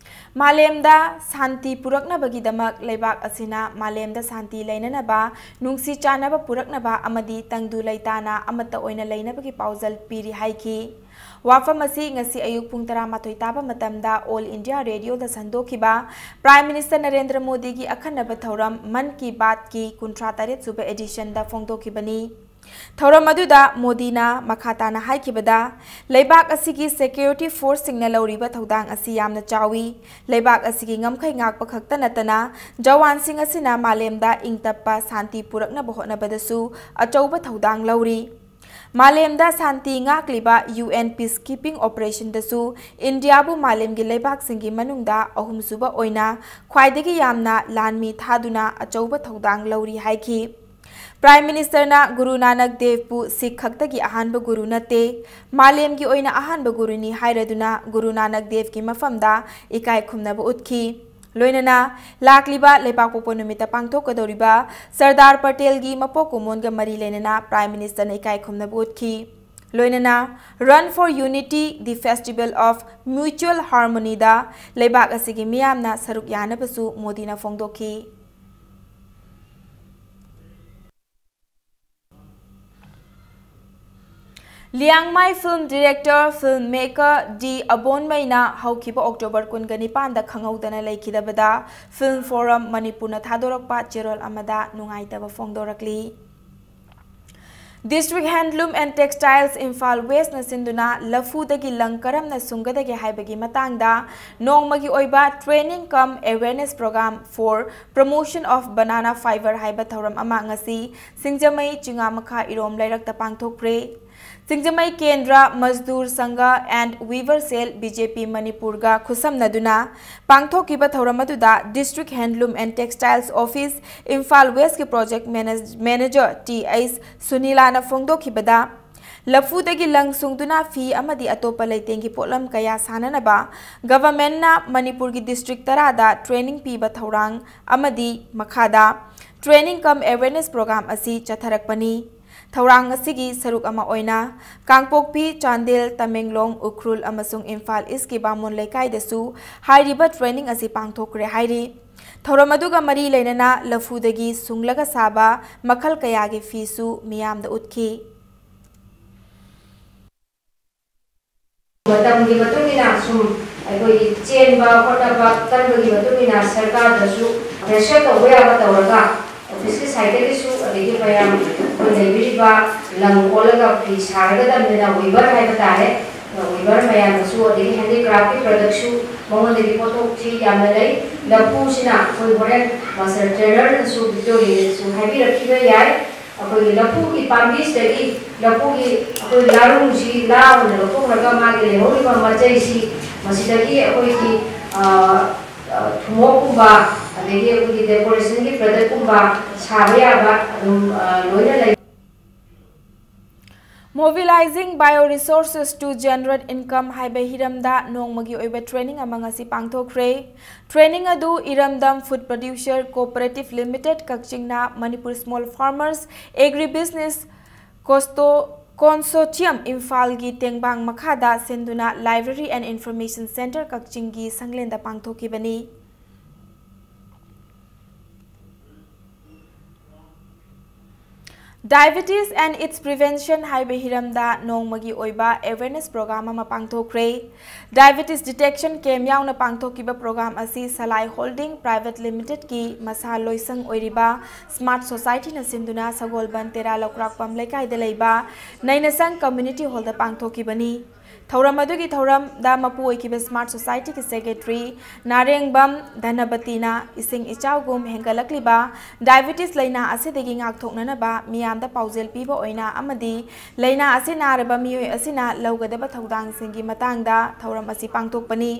ꯃꯥꯂꯦꯝꯗ ꯁꯥꯟꯇꯤ ꯄꯨꯔꯛꯅꯕꯒꯤꯗꯃꯛ ꯂꯩꯕꯥꯛ ꯑꯁꯤꯅ ꯃꯥꯂꯦꯝꯗ ꯁꯥꯟꯇꯤ ꯂꯩꯅꯅꯕ, ꯅꯨꯡꯁꯤ ꯆꯥꯟꯅꯕ ꯄꯨꯔꯛꯅꯕ ꯑꯃꯗꯤ ꯇꯪꯗꯨ ꯂꯩꯇꯥꯅ ꯑꯃꯠꯇ ꯑꯣꯏꯅ ꯂꯩꯅꯕꯒꯤ ꯄꯥꯎꯖꯦꯜ ꯄꯤꯔꯤ ꯍꯥꯏꯈꯤ꯫ ꯋꯥꯐꯝ ꯑꯁꯤ ꯉꯁꯤ ꯑꯌꯨꯛ ꯄꯨꯡ ꯇꯔꯥꯃꯥꯊꯣꯏ ꯇꯥꯕ ꯃꯇꯝꯗ All India Radioꯗ ꯁꯟꯗꯣꯛꯈꯤꯕ Prime Minister Narendra ꯃꯣꯗꯤꯒꯤ ꯑꯈꯟꯅꯕ ꯊꯧꯔꯝ ꯃꯟ ꯀꯤ ꯕꯥꯠꯀꯤ ꯀꯨꯟꯊ꯭ꯔꯥ ꯇꯔꯦꯠ ꯁꯨꯕ editionꯗ ꯐꯣꯡꯗꯣꯛꯈꯤꯕꯅꯤ꯫ ꯊꯧꯔꯝ ꯑꯗꯨꯗ ꯃꯣꯗꯤꯅ ꯃꯈꯥ ꯇꯥꯅ ꯍꯥꯏꯈꯤꯕꯗ, ꯂꯩꯕꯥꯛ ꯑꯁꯤꯒꯤ security forceꯁꯤꯡꯅ ꯂꯧꯔꯤꯕ ꯊꯧꯗꯥꯡ ꯑꯁꯤ ꯌꯥꯝꯅ ꯆꯥꯎꯏ꯫ ꯂꯩꯕꯥꯛ ꯑꯁꯤꯒꯤ ꯉꯝꯈꯩ ꯉꯥꯛꯄ ꯈꯛꯇ ꯅꯠꯇꯅ, ꯖꯋꯥꯟꯁꯤꯡ ꯑꯁꯤꯅ ꯃꯥꯂꯦꯝꯗ ꯏꯪ ꯇꯞꯄ ꯁꯥꯟꯇꯤ ꯄꯨꯔꯛꯅꯕ ꯍꯣꯠꯅꯕꯗꯁꯨ ꯑꯆꯧꯕ ꯊꯧꯗꯥꯡ ꯂꯧꯔꯤ꯫ ꯃꯥꯂꯦꯝꯗ ꯁꯥꯟꯇꯤ ꯉꯥꯛꯂꯤꯕ U N peacekeeping operationꯗꯁꯨ ꯏꯟꯗꯤꯌꯥꯕꯨ ꯃꯥꯂꯦꯝꯒꯤ ꯂꯩꯕꯥꯛꯁꯤꯡꯒꯤ ꯃꯅꯨꯡꯗ ꯑꯍꯨꯝꯁꯨꯕ ꯑꯣꯏꯅ ꯈ꯭ꯋꯥꯏꯗꯒꯤ ꯌꯥꯝꯅ ꯂꯥꯟꯃꯤ ꯊꯥꯗꯨꯅ ꯑꯆꯧꯕ ꯊꯧꯗꯥꯡ ꯂꯧꯔꯤ ꯍꯥꯏꯈꯤ꯫ Prime Ministerꯅ ꯒꯨꯔꯨ ꯅꯥꯅꯛ ꯗꯦꯕꯄꯨ ꯁꯤꯈ ꯈꯛꯇꯒꯤ ꯑꯍꯥꯟꯕ ꯒꯨꯔꯨ ꯅꯠꯇꯦ, ꯃꯥꯂꯦꯝꯒꯤ ꯑꯣꯏꯅ ꯑꯍꯥꯟꯕ ꯒꯨꯔꯨꯅꯤ ꯍꯥꯏꯔꯗꯨꯅ ꯒꯨꯔꯨ ꯅꯥꯅꯛ ꯗꯦꯕꯀꯤ ꯃꯐꯝꯗ ꯏꯀꯥꯏ ꯈꯨꯝꯅꯕ ꯎꯠꯈꯤ꯫ ꯂꯣꯏꯅꯅ ꯂꯥꯛꯂꯤꯕ ꯂꯩꯕꯥꯛꯄꯣꯛꯄ ꯅꯨꯃꯤꯠꯇ ꯄꯥꯡꯊꯣꯛꯀꯗꯧꯔꯤꯕ ꯁꯔꯗꯥꯔ ꯄꯇꯦꯜꯒꯤ ꯃꯄꯣꯛ ꯀꯨꯝꯑꯣꯟꯒ ꯃꯔꯤ ꯂꯩꯅꯅ Prime Ministerꯅ ꯏꯀꯥꯏ ꯈꯨꯝꯅꯕ ꯎꯠꯈꯤ꯫ ꯂꯣꯏꯅꯅ Run for Unity, the Festival of Mutual Harmonyꯗ ꯂꯩꯕꯥꯛ ꯑꯁꯤꯒꯤ ꯃꯤꯌꯥꯝꯅ ꯁꯔꯨꯛ ꯌꯥꯅꯕꯁꯨ ꯃꯣꯗꯤꯅ ꯐꯣꯡꯗꯣꯛꯈꯤ꯫ Liangmai film director, film maker ꯗꯤ ꯑꯕꯣꯟꯃꯩꯅ ꯍꯧꯈꯤꯕ October ꯀꯨꯟꯒ ꯅꯤꯄꯥꯟꯗ ꯈꯪꯍꯧꯗꯅ ꯂꯩꯈꯤꯗꯕꯗ Film Forum ꯃꯅꯤꯄꯨꯔꯅ ꯊꯥꯗꯣꯔꯛꯄ ꯆꯦꯔꯣꯜ ꯑꯃꯗ ꯅꯨꯡꯉꯥꯏꯇꯕ ꯐꯣꯡꯗꯣꯔꯛꯂꯤ꯫ District Handloom and Textiles Imphal West ꯅ ꯁꯤꯟꯗꯨꯅ ꯂꯐꯨꯗꯒꯤ ꯂꯪ ꯀꯔꯝꯅ ꯁꯨꯡꯒꯗꯒꯦ ꯍꯥꯏꯕꯒꯤ ꯃꯇꯥꯡꯗ ꯅꯣꯡꯃꯒꯤ ꯑꯣꯏꯕ training cum awareness program for promotion of banana fiber ꯍꯥꯏꯕ ꯊꯧꯔꯝ ꯑꯃ ꯉꯁꯤ ꯁꯤꯡꯖꯃꯩ ꯆꯤꯉꯥꯃꯈꯥ ꯏꯔꯣꯝ ꯂꯩꯔꯛꯇ ꯄꯥꯡꯊꯣꯛꯈ꯭ꯔꯦ꯫ ꯁꯤꯡꯖꯃꯩ ꯀꯦꯟꯗ꯭ꯔ ꯃꯖꯗꯨꯔ ꯁꯪꯘ and Weaver Cell, B J P ꯃꯅꯤꯄꯨꯔꯒ ꯈꯨꯠꯁꯝꯅꯗꯨꯅ ꯄꯥꯡꯊꯣꯛꯈꯤꯕ ꯊꯧꯔꯝ ꯑꯗꯨꯗ District Handloom and Textiles Office Imphal West ꯀꯤ project manage-, manager T H ꯁꯨꯅꯤꯂꯥꯅ ꯐꯣꯡꯗꯣꯛꯈꯤꯕꯗ, ꯂꯐꯨꯗꯒꯤ ꯂꯪ ꯁꯨꯡꯗꯨꯅ ꯐꯤ ꯑꯃꯗꯤ ꯑꯇꯣꯞꯄ ꯂꯩꯇꯦꯡꯒꯤ ꯄꯣꯠꯂꯝ ꯀꯌꯥ ꯁꯥꯅꯅꯕ government ꯅ ꯃꯅꯤꯄꯨꯔꯒꯤ district ꯇꯔꯥꯗ training ꯄꯤꯕ ꯊꯧꯔꯥꯡ ꯑꯃꯗꯤ ꯃꯈꯥꯗ training cum awareness program ꯑꯁꯤ ꯆꯠꯊꯔꯛꯄꯅꯤ꯫ ꯊꯧꯔꯥꯡ ꯑꯁꯤꯒꯤ ꯁꯔꯨꯛ ꯑꯃ ꯑꯣꯏꯅ ꯀꯥꯡꯄꯣꯛꯄꯤ, ꯆꯥꯟꯗꯦꯜ, ꯇꯃꯦꯡꯂꯣꯡ, ꯎꯈ꯭ꯔꯨꯜ ꯑꯃꯁꯨꯡ ꯏꯝꯐꯥꯜ East ꯀꯤ ꯕꯥꯃꯣꯟ ꯂꯩꯀꯥꯏꯗꯁꯨ ꯍꯥꯏꯔꯤꯕ training ꯑꯁꯤ ꯄꯥꯡꯊꯣꯛꯈ꯭ꯔꯦ ꯍꯥꯏꯔꯤ꯫ ꯊꯧꯔꯝ ꯑꯗꯨꯒ ꯃꯔꯤ ꯂꯩꯅꯅ ꯂꯐꯨꯗꯒꯤ ꯁꯨꯡꯂꯒ ꯁꯥꯕ ꯃꯈꯜ ꯀꯌꯥꯒꯤ ꯐꯤꯁꯨ ꯃꯤꯌꯥꯝꯗ ꯎꯠꯈꯤ꯫ ꯃꯇꯝꯒꯤ ꯃꯇꯨꯡ ꯏꯟꯅ ꯁꯨꯝ ꯑꯩꯈꯣꯏꯒꯤ ꯆꯦꯟꯕ ꯈꯣꯠꯅꯕ ꯀꯟꯕꯒꯤ ꯃꯇꯨꯡ ꯏꯟꯅ ꯁꯔꯀꯥꯔꯗꯁꯨ pressure ꯇꯧꯕ ꯌꯥꯕ ꯇꯧꯔꯒ, office ꯀꯤ side ꯇꯒꯤꯁꯨ, ꯑꯗꯒꯤ ꯃꯌꯥꯝ ꯑꯩꯈꯣꯏ ꯂꯩꯕꯤꯔꯤꯕ ꯂꯪ ꯑꯣꯜꯂꯒ ꯐꯤ ꯁꯥꯒꯗꯕꯅꯤꯅ weaver ꯍꯥꯏꯕ ꯇꯥꯔꯦ, weaver ꯃꯌꯥꯝꯅꯁꯨ, ꯑꯗꯒꯤ handicraft ꯀꯤ product ꯁꯨ ꯃꯉꯣꯟꯗꯒꯤ ꯄꯣꯠꯊꯣꯛꯁꯤ ꯌꯥꯝꯅ ꯂꯩ꯫ ꯂꯐꯨꯁꯤꯅ ꯑꯩꯈꯣꯏ ꯍꯣꯔꯦꯟ master trainer ꯅꯁꯨ, ꯕꯤꯛꯇꯣꯔꯤꯌꯥꯅꯁꯨ ꯍꯥꯏꯕꯤꯔꯛꯈꯤꯕ ꯌꯥꯏ꯫ ꯑꯩꯈꯣꯏꯒꯤ ꯂꯐꯨꯒꯤ ꯄꯥꯝꯕꯤꯁꯤꯗꯒꯤ ꯂꯐꯨꯒꯤ ꯑꯩꯈꯣꯏ ꯂꯥꯔꯨꯡꯁꯤ ꯂꯥ ꯑꯣꯏꯅ ꯂꯧꯊꯣꯛꯂꯒ ꯃꯥꯒꯤ ꯂꯩꯍꯧꯔꯤꯕ ꯃꯆꯩꯁꯤ, ꯃꯁꯤꯗꯒꯤ ꯑꯩꯈꯣꯏꯒꯤ, ꯑ, ꯑ, ꯊꯨꯝꯃꯣꯛꯀꯨꯝꯕ, ꯑꯗꯒꯤ ꯑꯩꯈꯣꯏꯒꯤ decoration ꯒꯤ product ꯀꯨꯝꯕ ꯁꯥꯕ ꯌꯥꯕ ꯑꯗꯨꯝ, ꯑ, ꯂꯣꯏꯅ ꯂꯩ꯫ Mobilizing Bioresources to Generate Income ꯍꯥꯏꯕ ꯍꯤꯔꯝꯗ ꯅꯣꯡꯃꯒꯤ ꯑꯣꯏꯕ training ꯑꯃ ꯉꯁꯤ ꯄꯥꯡꯊꯣꯛꯈ꯭ꯔꯦ꯫ Training ꯑꯗꯨ ꯏꯔꯝꯗꯝ Food Producer Cooperative Limited ꯀꯛꯆꯤꯡꯅ Manipur Small Farmers Agribusiness Costo-, Consortium ꯏꯝꯐꯥꯜꯒꯤ ꯇꯦꯡꯕꯥꯡ ꯃꯈꯥꯗ ꯁꯤꯟꯗꯨꯅ Library and Information Centre ꯀꯛꯆꯤꯡꯒꯤ ꯁꯪꯂꯦꯟꯗ ꯄꯥꯡꯊꯣꯛꯈꯤꯕꯅꯤ꯫ Diabetes and its Prevention ꯍꯥꯏꯕ ꯍꯤꯔꯝꯗ ꯅꯣꯡꯃꯒꯤ ꯑꯣꯏꯕ awareness program ꯑꯃ ꯄꯥꯡꯊꯣꯛꯈ꯭ꯔꯦ꯫ Diabetes Detection Camp ꯌꯥꯎꯅ ꯄꯥꯡꯊꯣꯛꯈꯤꯕ program ꯑꯁꯤ ꯁꯂꯥꯏ Holding Private Limitedꯀꯤ ꯃꯁꯥ ꯂꯣꯏꯁꯪ ꯑꯣꯏꯔꯤꯕ Smart Societyꯅ ꯁꯤꯟꯗꯨꯅ ꯁꯒꯣꯜꯕꯟ ꯇꯦꯔꯥ ꯂꯧꯀ꯭ꯔꯥꯛꯄꯝ ꯂꯩꯀꯥꯏꯗ ꯂꯩꯕ ꯅꯩꯅꯁꯪ Community Hallꯗ ꯄꯥꯡꯊꯣꯛꯈꯤꯕꯅꯤ꯫ ꯊꯧꯔꯝ ꯑꯗꯨꯒꯤ ꯊꯧꯔꯝꯗ ꯃꯄꯨ ꯑꯣꯏꯈꯤꯕ Smart Societyꯒꯤ Secretary ꯅꯥꯔꯦꯡꯕꯝ ꯙꯅꯕꯇꯤꯅ ꯏꯁꯤꯡ ꯏꯆꯥꯎꯒꯨꯝ ꯍꯦꯟꯒꯠꯂꯛꯂꯤꯕ diabetes ꯂꯩꯅꯥ ꯑꯁꯤꯗꯒꯤ ꯉꯥꯛꯊꯣꯛꯅꯅꯕ ꯃꯤꯌꯥꯝꯗ ꯄꯥꯎꯖꯦꯜ ꯄꯤꯕ ꯑꯣꯏꯅ ꯑꯃꯗꯤ ꯂꯩꯅꯥ ꯑꯁꯤ ꯅꯥꯔꯕ ꯃꯤꯑꯣꯏ ꯑꯁꯤꯅ ꯂꯧꯒꯗꯕ ꯊꯧꯗꯥꯡꯁꯤꯡꯒꯤ ꯃꯇꯥꯡꯗ ꯊꯧꯔꯝ ꯑꯁꯤ ꯄꯥꯡꯊꯣꯛꯄꯅꯤ꯫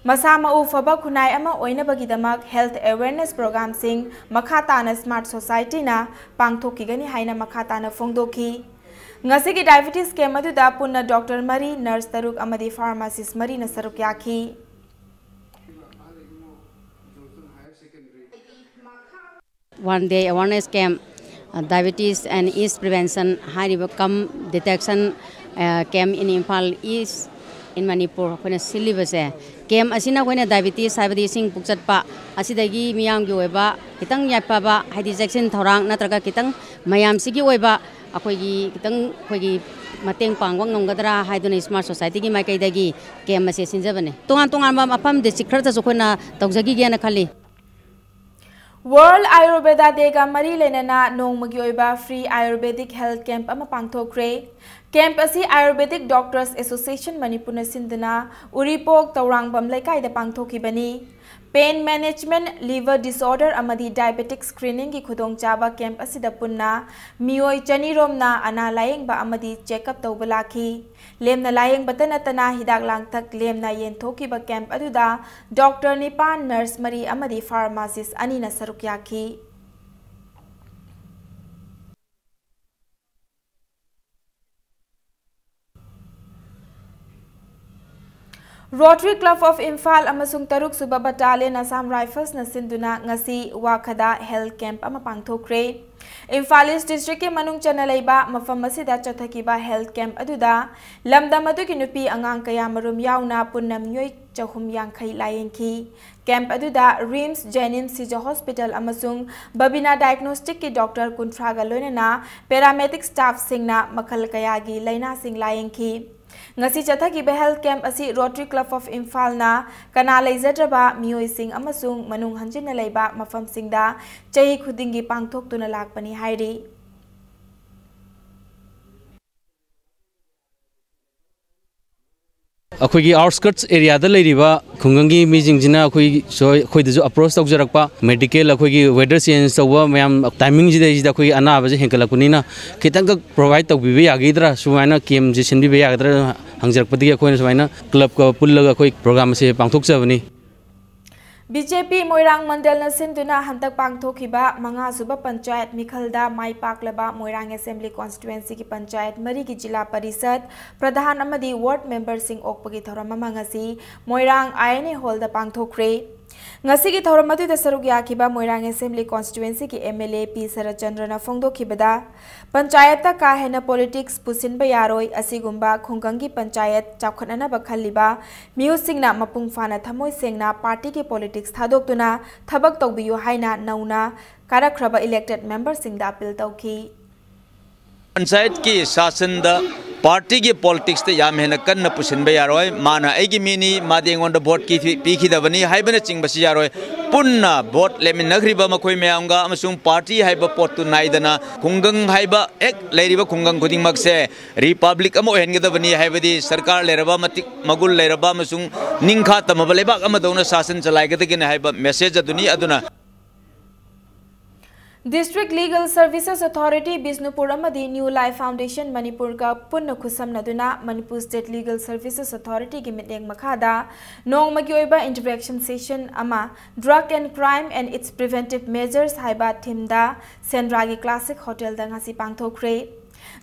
ꯃꯁꯥ ꯃꯎ ꯐꯕ ꯈꯨꯟꯅꯥꯏ ꯑꯃ ꯑꯣꯏꯅꯕꯒꯤꯗꯃꯛ health awareness programꯁꯤꯡ ꯃꯈꯥ ꯇꯥꯅ Smart Societyꯅ ꯄꯥꯡꯊꯣꯛꯈꯤꯒꯅꯤ ꯍꯥꯏꯅ ꯃꯈꯥ ꯇꯥꯅ ꯐꯣꯡꯗꯣꯛꯈꯤ꯫ ꯉꯁꯤꯒꯤ diabetes camp ꯑꯗꯨꯗ ꯄꯨꯟꯅ doctor ꯃꯔꯤ, nurse ꯇꯔꯨꯛ ꯑꯃꯗꯤ pharmacist ꯃꯔꯤꯅ ꯁꯔꯨꯛ ꯌꯥꯈꯤ꯫ One day awareness camp, uh, diabetes and its prevention ꯍꯥꯏꯔꯤꯕ cum detection, uh, camp in Imphal East in Manipur ꯑꯩꯈꯣꯏꯅ ꯁꯤꯜꯂꯤꯕꯁꯦ, camp ꯑꯁꯤꯅ ꯑꯩꯈꯣꯏꯅ diabetes ꯍꯥꯏꯕꯗꯤ ꯏꯁꯤꯡ ꯄꯨꯛꯆꯠꯄ ꯑꯁꯤꯗꯒꯤ ꯃꯤꯌꯥꯝꯒꯤ ꯑꯣꯏꯕ ꯈꯤꯇꯪ ꯌꯥꯏꯐꯕ ꯍꯥꯏꯗꯤ ꯆꯦꯛꯁꯤꯟ ꯊꯧꯔꯥꯡ ꯅꯠꯇ꯭ꯔꯒ ꯈꯤꯇꯪ ꯃꯌꯥꯝꯁꯤꯒꯤ ꯑꯣꯏꯕ ꯑꯩꯈꯣꯏꯒꯤ ꯈꯤꯇꯪ ꯑꯩꯈꯣꯏꯒꯤ ꯃꯇꯦꯡ ꯄꯥꯡꯕ ꯉꯝꯒꯗ꯭ꯔꯥ ꯍꯥꯏꯗꯨꯅ Smart Societyꯒꯤ ꯃꯥꯏꯀꯩꯗꯒꯤ camp ꯑꯁꯦ ꯁꯤꯟꯖꯕꯅꯦ꯫ ꯇꯣꯉꯥꯟ ꯇꯣꯉꯥꯟꯕ ꯃꯐꯝ district ꯈꯔꯗꯁꯨ ꯑꯩꯈꯣꯏꯅ ꯇꯧꯖꯈꯤꯒꯦꯅ ꯈꯜꯂꯤ꯫ World Ayurveda Dayꯒ ꯃꯔꯤ ꯂꯩꯅꯅ ꯅꯣꯡꯃꯒꯤ ꯑꯣꯏꯕ free Ayurvedic health camp ꯑꯃ ꯄꯥꯡꯊꯣꯛꯈ꯭ꯔꯦ꯫ Camp ꯑꯁꯤ Ayurvedic Doctors Association ꯃꯅꯤꯄꯨꯔꯅ ꯁꯤꯟꯗꯨꯅ ꯎꯔꯤꯄꯣꯛ ꯇꯧꯔꯥꯡꯕꯝ ꯂꯩꯀꯥꯏꯗ ꯄꯥꯡꯊꯣꯛꯈꯤꯕꯅꯤ꯫ Pain management, liver disorder ꯑꯃꯗꯤ diabetic screeningꯒꯤ ꯈꯨꯗꯣꯡꯆꯥꯕ camp ꯑꯁꯤꯗ ꯄꯨꯟꯅ ꯃꯤꯑꯣꯏ ꯆꯅꯤ ꯔꯣꯝꯅ ꯑꯅꯥ ꯂꯥꯌꯦꯡꯕ ꯑꯃꯗꯤ check up ꯇꯧꯕ ꯂꯥꯛꯈꯤ꯫ ꯂꯦꯝꯅ ꯂꯥꯌꯦꯡꯕꯇ ꯅꯠꯇꯅ ꯍꯤꯗꯥꯛ ꯂꯥꯡꯊꯛ ꯂꯦꯝꯅ ꯌꯦꯟꯊꯣꯛꯈꯤꯕ camp ꯑꯗꯨꯗ doctor ꯅꯤꯄꯥꯟ, nurse ꯃꯔꯤ ꯑꯃꯗꯤ pharmacist ꯑꯅꯤꯅ ꯁꯔꯨꯛ ꯌꯥꯈꯤ꯫ Rotary Club of Imphal ꯑꯃꯁꯨꯡ ꯇꯔꯨꯛ ꯁꯨꯕ Battalion Assam Riflesꯅ ꯁꯤꯟꯗꯨꯅ ꯉꯁꯤ ꯋꯥꯈꯗ health camp ꯑꯃ ꯄꯥꯡꯊꯣꯛꯈ꯭ꯔꯦ꯫ ꯏꯝꯐꯥꯜ ꯏꯁ ꯗꯤꯁꯇ꯭ꯔꯤꯛꯀꯤ ꯃꯅꯨꯡ ꯆꯟꯅ ꯂꯩꯕ ꯃꯐꯝ ꯑꯁꯤꯗ ꯆꯠꯊꯈꯤꯕ health camp ꯑꯗꯨꯗ ꯂꯝꯗꯝ ꯑꯗꯨꯒꯤ ꯅꯨꯄꯤ ꯑꯉꯥꯡ ꯀꯌꯥ ꯃꯔꯨꯝ ꯌꯥꯎꯅ ꯄꯨꯟꯅ ꯃꯤꯑꯣꯏ ꯆꯍꯨꯝ ꯌꯥꯡꯈꯩ ꯂꯥꯌꯦꯡꯈꯤ꯫ Camp ꯑꯗꯨꯗ RIMS, JNIMS, Sija Hospital ꯑꯃꯁꯨꯡ Babina Diagnosticꯀꯤ doctor ꯀꯨꯟꯊ꯭ꯔꯥꯒ ꯂꯣꯏꯅꯅ paramedic staffꯁꯤꯡꯅ ꯃꯈꯜ ꯀꯌꯥꯒꯤ ꯂꯥꯏꯅꯥꯁꯤꯡ ꯂꯥꯌꯦꯡꯈꯤ꯫ ꯉꯁꯤ ꯆꯠꯊꯈꯤꯕ health camp ꯑꯁꯤ Rotary Club of Imphalꯅ ꯀꯅꯥ ꯂꯩꯖꯗ꯭ꯔꯕ ꯃꯤꯑꯣꯏꯁꯤꯡ ꯑꯃꯁꯨꯡ ꯃꯅꯨꯡ ꯍꯟꯖꯤꯟꯅ ꯂꯩꯕ ꯃꯐꯝꯁꯤꯡꯗ ꯆꯍꯤ ꯈꯨꯗꯤꯡꯒꯤ ꯄꯥꯡꯊꯣꯛꯇꯨꯅ ꯂꯥꯛꯄꯅꯤ ꯍꯥꯏꯔꯤ꯫ ꯑꯩꯈꯣꯏꯒꯤ outskirts areaꯗ ꯂꯩꯔꯤꯕ ꯈꯨꯡꯒꯪꯒꯤ ꯃꯤꯁꯤꯡꯁꯤꯅ ꯑꯩꯈꯣꯏ, ꯑꯩꯈꯣꯏꯗꯁꯨ approach ꯇꯧꯖꯔꯛꯄ, medical, ꯑꯩꯈꯣꯏꯒꯤ weather change ꯇꯧꯕ ꯃꯌꯥꯝ timingꯁꯤꯗꯩꯁꯤꯗ ꯑꯩꯈꯣꯏꯒꯤ ꯑꯅꯥꯕꯁꯦ ꯍꯦꯟꯒꯠꯂꯛꯄꯅꯤꯅ ꯈꯤꯇꯪꯈꯛ provide ꯇꯧꯕꯤꯕ ꯌꯥꯒꯗ꯭ꯔꯥ, ꯁꯨꯃꯥꯏꯅ campꯁꯦ ꯁꯤꯟꯕꯤꯕ ꯌꯥꯒꯗ꯭ꯔꯥ ꯍꯪꯖꯔꯛꯄꯗꯒꯤ ꯑꯩꯈꯣꯏꯅ ꯁꯨꯃꯥꯏꯅ clubꯀ ꯄꯨꯜꯂꯒ ꯑꯩꯈꯣꯏ program ꯑꯁꯦ ꯄꯥꯡꯊꯣꯛꯆꯕꯅꯤ꯫ BJP ꯃꯣꯏꯔꯥꯡ ꯃꯟꯗꯜꯅ ꯁꯤꯟꯗꯨꯅ ꯍꯟꯗꯛ ꯄꯥꯡꯊꯣꯛꯈꯤꯕ ꯃꯉꯥꯁꯨꯕ ꯄꯟꯆꯥꯌꯠ ꯃꯤꯈꯜꯗ ꯃꯥꯏ ꯄꯥꯛꯂꯕ ꯃꯣꯏꯔꯥꯡ Assembly Constituencyꯒꯤ ꯄꯟꯆꯥꯌꯠ ꯃꯔꯤꯒꯤ ꯖꯤꯂꯥ ꯄꯔꯤꯁꯠ ꯄ꯭ꯔꯙꯥꯟ ꯑꯃꯗꯤ ward memberꯁꯤꯡ ꯑꯣꯛꯄꯒꯤ ꯊꯧꯔꯝ ꯑꯃ ꯉꯁꯤ ꯃꯣꯏꯔꯥꯡ INA hallꯗ ꯄꯥꯡꯊꯣꯛꯈ꯭ꯔꯦ꯫ ꯉꯁꯤꯒꯤ ꯊꯧꯔꯝ ꯑꯗꯨꯗ ꯁꯔꯨꯛ ꯌꯥꯈꯤꯕ ꯃꯣꯏꯔꯥꯡ Assembly Constituencyꯒꯤ MLA ꯄꯤ ꯁꯔꯠꯆꯟꯗ꯭ꯔꯅ ꯐꯣꯡꯗꯣꯛꯈꯤꯕꯗ, ꯄꯟꯆꯥꯌꯠꯇ ꯀꯥ ꯍꯦꯟꯅ politics ꯄꯨꯁꯤꯟꯕ ꯌꯥꯔꯣꯏ, ꯑꯁꯤꯒꯨꯝꯕ ꯈꯨꯡꯒꯪꯒꯤ ꯄꯟꯆꯥꯌꯠ ꯆꯥꯎꯈꯠꯅꯅꯕ ꯈꯜꯂꯤꯕ ꯃꯤꯍꯨꯠꯁꯤꯡꯅ ꯃꯄꯨꯡ ꯐꯥꯅ ꯊꯃꯣꯏ ꯁꯦꯡꯅ partyꯒꯤ politics ꯊꯥꯗꯣꯛꯇꯨꯅ ꯊꯕꯛ ꯇꯧꯕꯤꯌꯨ ꯍꯥꯏꯅ ꯅꯧꯅ ꯀꯥꯔꯛꯈ꯭ꯔꯕ elected memberꯁꯤꯡꯗ appeal ꯇꯧꯈꯤ꯫ ꯄꯟꯆꯥꯌꯠꯀꯤ ꯁꯥꯁꯟꯗ partyꯒꯤ politicsꯇ ꯌꯥꯝ ꯍꯦꯟꯅ ꯀꯟꯅ ꯄꯨꯁꯤꯟꯕ ꯌꯥꯔꯣꯏ꯫ ꯃꯥꯅ ꯑꯩꯒꯤ ꯃꯤꯅꯤ, ꯃꯥꯗꯤ ꯑꯩꯉꯣꯟꯗ voteꯀꯤ ꯄꯤꯈꯤꯗꯕꯅꯤ ꯍꯥꯏꯕꯅꯆꯤꯡꯕꯁꯤ ꯌꯥꯔꯣꯏ꯫ ꯄꯨꯟꯅ vote ꯂꯦꯞꯃꯤꯟꯅꯈ꯭ꯔꯤꯕ ꯃꯈꯣꯏ ꯃꯌꯥꯝꯒ ꯑꯃꯁꯨꯡ party ꯍꯥꯏꯕ ꯄꯣꯠꯇꯨ ꯅꯥꯏꯗꯅ ꯈꯨꯡꯒꯪ ꯍꯥꯏꯕ ꯍꯦꯛ ꯂꯩꯔꯤꯕ ꯈꯨꯡꯒꯪ ꯈꯨꯗꯤꯡꯃꯛꯁꯦ republic ꯑꯃ ꯑꯣꯏꯍꯟꯒꯗꯕꯅꯤ ꯍꯥꯏꯕꯗꯤ ꯁꯔꯀꯥꯔ ꯂꯩꯔꯕ ꯃꯇꯤꯛ ꯃꯒꯨꯟ ꯂꯩꯔꯕ ꯑꯃꯁꯨꯡ ꯅꯤꯡꯈꯥ ꯇꯝꯃꯕ ꯂꯩꯕꯥꯛ ꯑꯃꯗꯧꯅ ꯁꯥꯁꯟ ꯆꯂꯥꯏꯒꯗꯒꯦꯅꯤ ꯍꯥꯏꯕ message ꯑꯗꯨꯅꯤ꯫ ꯑꯗꯨꯅ District Legal Services Authority Bishnupur ꯑꯃꯗꯤ New Life Foundation ꯃꯅꯤꯄꯨꯔꯒ ꯄꯨꯟꯅ ꯈꯨꯠꯁꯝꯅꯗꯨꯅ Manipur State Legal Services Authorityꯒꯤ ꯃꯤꯠꯌꯦꯡ ꯃꯈꯥꯗ ꯅꯣꯡꯃꯒꯤ ꯑꯣꯏꯕ interaction session ꯑꯃ Drug and Crime and Its Preventive Measures ꯍꯥꯏꯕ themeꯗ ꯁꯦꯟꯗ꯭ꯔꯥꯒꯤ Classic Hotelꯗ ꯉꯁꯤ ꯄꯥꯡꯊꯣꯛꯈ꯭ꯔꯦ꯫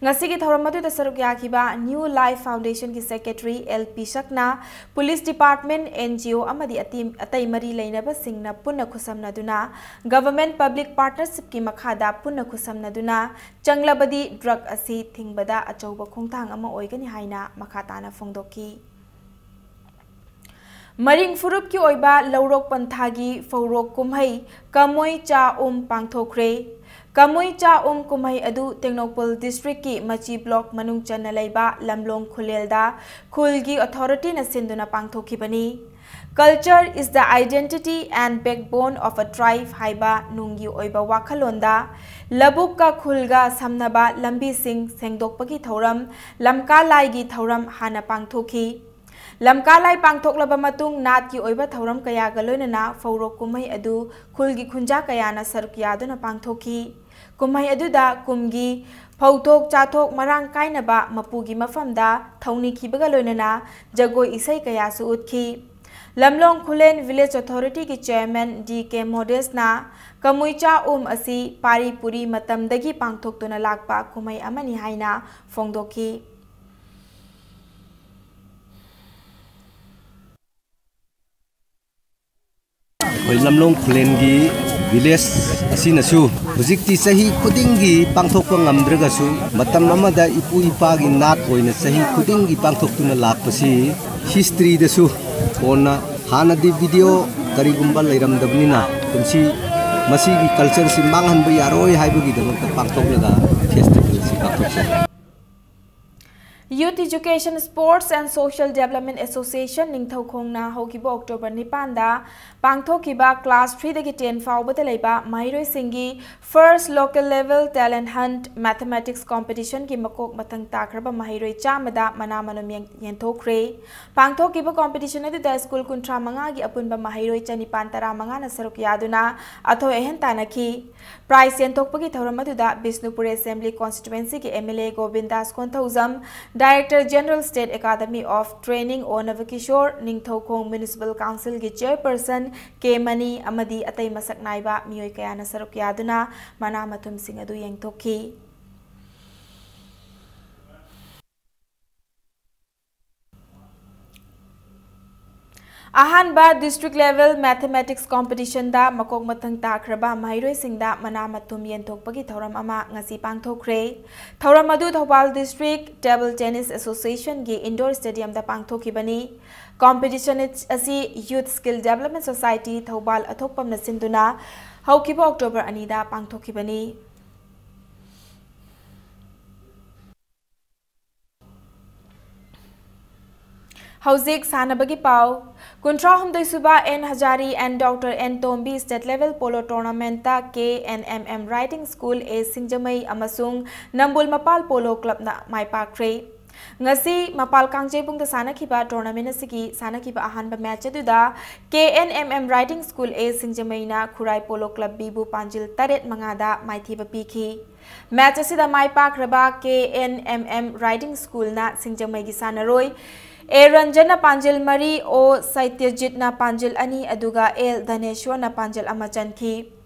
ꯉꯁꯤꯒꯤ ꯊꯧꯔꯝ ꯑꯗꯨꯗ ꯁꯔꯨꯛ ꯌꯥꯈꯤꯕ New Life Foundationꯒꯤ Secretary L P ꯁꯛꯅ Police Department, N G O ꯑꯃꯗꯤ ꯑꯇꯤ-, ꯑꯇꯩ ꯃꯔꯤ ꯂꯩꯅꯕꯁꯤꯡꯅ ꯄꯨꯟꯅ ꯈꯨꯠꯁꯝꯅꯗꯨꯅ Government Public Partnershipꯀꯤ ꯃꯈꯥꯗ ꯄꯨꯟꯅ ꯈꯨꯠꯁꯝꯅꯗꯨꯅ ꯆꯪꯂꯕꯗꯤ drug ꯑꯁꯤ ꯊꯤꯡꯕꯗ ꯑꯆꯧꯕ ꯈꯣꯡꯊꯥꯡ ꯑꯃ ꯑꯣꯏꯒꯅꯤ ꯍꯥꯏꯅ ꯃꯈꯥ ꯇꯥꯅ ꯐꯣꯡꯗꯣꯛꯈꯤ꯫ ꯃꯔꯤꯡ ꯐꯨꯔꯨꯞꯀꯤ ꯑꯣꯏꯕ ꯂꯧꯔꯣꯛ ꯄꯟꯊꯥꯒꯤ ꯐꯧꯔꯣꯛ ꯀꯨꯝꯍꯩ ꯀꯃꯣꯏ ꯆꯥ ꯎꯝ ꯄꯥꯡꯊꯣꯛꯈ꯭ꯔꯦ꯫ ꯀꯃꯣꯏ ꯆꯥ ꯎꯝ ꯀꯨꯝꯍꯩ ꯑꯗꯨ ꯇꯦꯡꯅꯧꯄꯜ districtꯀꯤ ꯃꯆꯤ block ꯃꯅꯨꯡ ꯆꯟꯅ ꯂꯩꯕ ꯂꯝꯂꯣꯡ ꯈꯨꯂꯦꯜꯗ ꯈꯨꯜꯒꯤ authorityꯅ ꯁꯤꯟꯗꯨꯅ ꯄꯥꯡꯊꯣꯛꯈꯤꯕꯅꯤ꯫ Culture is the identity and backbone of a tribe ꯍꯥꯏꯕ ꯅꯨꯡꯒꯤ ꯑꯣꯏꯕ ꯋꯥꯈꯜꯂꯣꯟꯗ ꯂꯧꯕꯨꯛꯀ ꯈꯨꯜꯒ ꯁꯝꯅꯕ ꯂꯝꯕꯤꯁꯤꯡ ꯁꯦꯡꯗꯣꯛꯄꯒꯤ ꯊꯧꯔꯝ, ꯂꯝꯀꯥ ꯂꯥꯏꯒꯤ ꯊꯧꯔꯝ ꯍꯥꯟꯅ ꯄꯥꯡꯊꯣꯛꯈꯤ꯫ ꯂꯝꯀꯥ ꯂꯥꯏ ꯄꯥꯡꯊꯣꯛꯂꯕ ꯃꯇꯨꯡ ꯅꯥꯠꯀꯤ ꯑꯣꯏꯕ ꯊꯧꯔꯝ ꯀꯌꯥꯒ ꯂꯣꯏꯅꯅ ꯐꯧꯔꯣꯛ ꯀꯨꯝꯍꯩ ꯑꯗꯨ ꯈꯨꯜꯒꯤ ꯈꯨꯟꯖꯥ ꯀꯌꯥꯅ ꯁꯔꯨꯛ ꯌꯥꯗꯨꯅ ꯄꯥꯡꯊꯣꯛꯈꯤ꯫ ꯀꯨꯝꯍꯩ ꯑꯗꯨꯗ ꯀꯨꯝꯒꯤ ꯐꯧꯊꯣꯛ ꯆꯥꯊꯣꯛ ꯃꯔꯥꯡ ꯀꯥꯏꯅꯕ ꯃꯄꯨꯒꯤ ꯃꯐꯝꯗ ꯊꯧꯅꯤꯈꯤꯕꯒ ꯂꯣꯏꯅꯅ ꯖꯒꯣꯏ ꯏꯁꯩ ꯀꯌꯥꯁꯨ ꯎꯠꯈꯤ꯫ ꯂꯝꯂꯣꯡ ꯈꯨꯂꯦꯟ Village Authorityꯒꯤ Chairman D K Modesꯅ ꯀꯃꯨꯏ ꯆꯥ ꯎꯝ ꯑꯁꯤ ꯄꯥꯔꯤ ꯄꯨꯔꯤ ꯃꯇꯝꯗꯒꯤ ꯄꯥꯡꯊꯣꯛꯇꯨꯅ ꯂꯥꯛꯄ ꯀꯨꯝꯍꯩ ꯑꯃꯅꯤ ꯍꯥꯏꯅ ꯐꯣꯡꯗꯣꯛꯈꯤ꯫ ꯑꯩꯈꯣꯏ ꯂꯝꯂꯣꯡ ꯈꯨꯂꯦꯟꯒꯤ village ꯑꯁꯤꯅꯁꯨ ꯍꯧꯖꯤꯛꯇꯤ ꯆꯍꯤ ꯈꯨꯗꯤꯡꯒꯤ ꯄꯥꯡꯊꯣꯛꯄ ꯉꯝꯗ꯭ꯔꯒꯁꯨ, ꯃꯇꯝ ꯑꯃꯗ ꯏꯄꯨ ꯏꯄꯥꯒꯤ ꯅꯥꯠ ꯑꯣꯏꯅ ꯆꯍꯤ ꯈꯨꯗꯤꯡꯒꯤ ꯄꯥꯡꯊꯣꯛꯇꯨꯅ ꯂꯥꯛꯄꯁꯤ historyꯗꯁꯨ ꯀꯣꯟꯅ, ꯍꯥꯟꯅꯗꯤ video ꯀꯔꯤꯒꯨꯝꯕ ꯂꯩꯔꯝꯗꯕꯅꯤꯅ, ꯀꯨꯝꯁꯤ ꯃꯁꯤꯒꯤ cultureꯁꯤ ꯃꯥꯡꯍꯟꯕ ꯌꯥꯔꯣꯏ ꯍꯥꯏꯕꯒꯤꯗꯃꯛꯇ ꯄꯥꯡꯊꯣꯛꯂꯒ festivalꯁꯤ ꯄꯥꯡꯊꯣꯛꯆꯩ꯫ Youth Education, Sports and Social Development Association ꯅꯤꯡꯊꯧꯈꯣꯡꯅ ꯍꯧꯈꯤꯕ October ꯅꯤꯄꯥꯟꯗ ꯄꯥꯡꯊꯣꯛꯈꯤꯕ class threeꯗꯒꯤ ten ꯐꯥꯎꯕꯗ ꯂꯩꯕ ꯃꯍꯩꯔꯣꯏꯁꯤꯡꯒꯤ first local level talent hunt mathematics competitionꯒꯤ ꯃꯀꯣꯛ ꯃꯊꯪ ꯇꯥꯈ꯭ꯔꯕ ꯃꯍꯩꯔꯣꯏ ꯆꯥꯝꯃꯗ ꯃꯅꯥ ꯃꯅꯨꯝ ꯌꯦꯟ-, ꯌꯦꯟꯊꯣꯛꯈ꯭ꯔꯦ꯫ ꯄꯥꯡꯊꯣꯛꯈꯤꯕ competition ꯑꯗꯨꯗ school ꯀꯨꯟꯊ꯭ꯔꯥ ꯃꯉꯥꯒꯤ ꯑꯄꯨꯟꯕ ꯃꯍꯩꯔꯣꯏ ꯆꯅꯤꯄꯥꯟ ꯇꯔꯥꯃꯉꯥꯅ ꯁꯔꯨꯛ ꯌꯥꯗꯨꯅ ꯑꯊꯣꯏ ꯑꯍꯦꯟ ꯇꯥꯟꯅꯈꯤ꯫ Prize ꯌꯦꯟꯊꯣꯛꯄꯒꯤ ꯊꯧꯔꯝ ꯑꯗꯨꯗ ꯕꯤꯁꯅꯨꯄꯨꯔ Assembly Constituencyꯒꯤ M L A Govindas Konthoujam, Director General State Academy of Training O Navakishore, Ningthoukhong Municipal Councilꯒꯤ Chairperson K ꯃꯅꯤ ꯑꯃꯗꯤ ꯑꯇꯩ ꯃꯁꯛ ꯅꯥꯏꯕ ꯃꯤꯑꯣꯏ ꯀꯌꯥꯅ ꯁꯔꯨꯛ ꯌꯥꯗꯨꯅ ꯃꯅꯥ ꯃꯊꯨꯝꯁꯤꯡ ꯑꯗꯨ ꯌꯦꯡꯊꯣꯛꯈꯤ꯫ ꯑꯍꯥꯟꯕ District Level Mathematics Competitionꯗ ꯃꯀꯣꯛ ꯃꯊꯪ ꯇꯥꯈ꯭ꯔꯕ ꯃꯍꯩꯔꯣꯏꯁꯤꯡꯗ ꯃꯅꯥ ꯃꯊꯨꯝ ꯌꯦꯟꯊꯣꯛꯄꯒꯤ ꯊꯧꯔꯝ ꯑꯃ ꯉꯁꯤ ꯄꯥꯡꯊꯣꯛꯈ꯭ꯔꯦ꯫ ꯊꯧꯔꯝ ꯑꯗꯨ Thoubal District Table Tennis Associationꯒꯤ Indoor Stadiumꯗ ꯄꯥꯡꯊꯣꯛꯈꯤꯕꯅꯤ꯫ Competition ꯑꯁꯤ Youth Skill Development Society Thoubal ꯑꯊꯣꯛꯄꯝꯅ ꯁꯤꯟꯗꯨꯅ ꯍꯧꯈꯤꯕ October ꯑꯅꯤꯗ ꯄꯥꯡꯊꯣꯛꯈꯤꯕꯅꯤ꯫ ꯍꯧꯖꯤꯛ ꯁꯥꯟꯅꯕꯒꯤ ꯄꯥꯎ꯫ ꯀꯨꯟꯊ꯭ꯔꯥ ꯍꯨꯝꯗꯣꯏ ꯁꯨꯕ N Hazari and Doctor N Tombi State Level Polo Tournamentꯇ K N M M Riding School A ꯁꯤꯡꯖꯃꯩ ꯑꯃꯁꯨꯡ ꯅꯝꯕꯨꯜ ꯃꯄꯥꯜ Polo Clubꯅ ꯃꯥꯏ ꯄꯥꯛꯈ꯭ꯔꯦ꯫ ꯉꯁꯤ ꯃꯄꯥꯜ ꯀꯥꯡꯖꯩꯕꯨꯡꯗ ꯁꯥꯟꯅꯈꯤꯕ tournament ꯑꯁꯤꯒꯤ ꯁꯥꯟꯅꯈꯤꯕ ꯑꯍꯥꯟꯕ match ꯑꯗꯨꯗ K N M M Riding School A ꯁꯤꯡꯖꯃꯩꯅ Khurai Polo Club Bꯕꯨ ꯄꯥꯟꯖꯤꯜ ꯇꯔꯦꯠ ꯃꯉꯥꯗ ꯃꯥꯏꯊꯤꯕ ꯄꯤꯈꯤ꯫ Match ꯑꯁꯤꯗ ꯃꯥꯏ ꯄꯥꯛꯈ꯭ꯔꯕ K N M M Riding Schoolꯅ ꯁꯤꯡꯖꯃꯩꯒꯤ ꯁꯥꯟꯅꯔꯣꯏ A ꯔꯟꯖꯟꯅ ꯄꯥꯟꯖꯤꯜ ꯃꯔꯤ, O ꯁꯩꯇ꯭ꯌꯖꯤꯠꯅ ꯄꯥꯟꯖꯤꯜ ꯑꯅꯤ, ꯑꯗꯨꯒ L ꯙꯅꯦꯁ꯭ꯋꯔꯅ ꯄꯥꯟꯖꯤꯜ ꯑꯃ ꯆꯟꯈꯤ꯫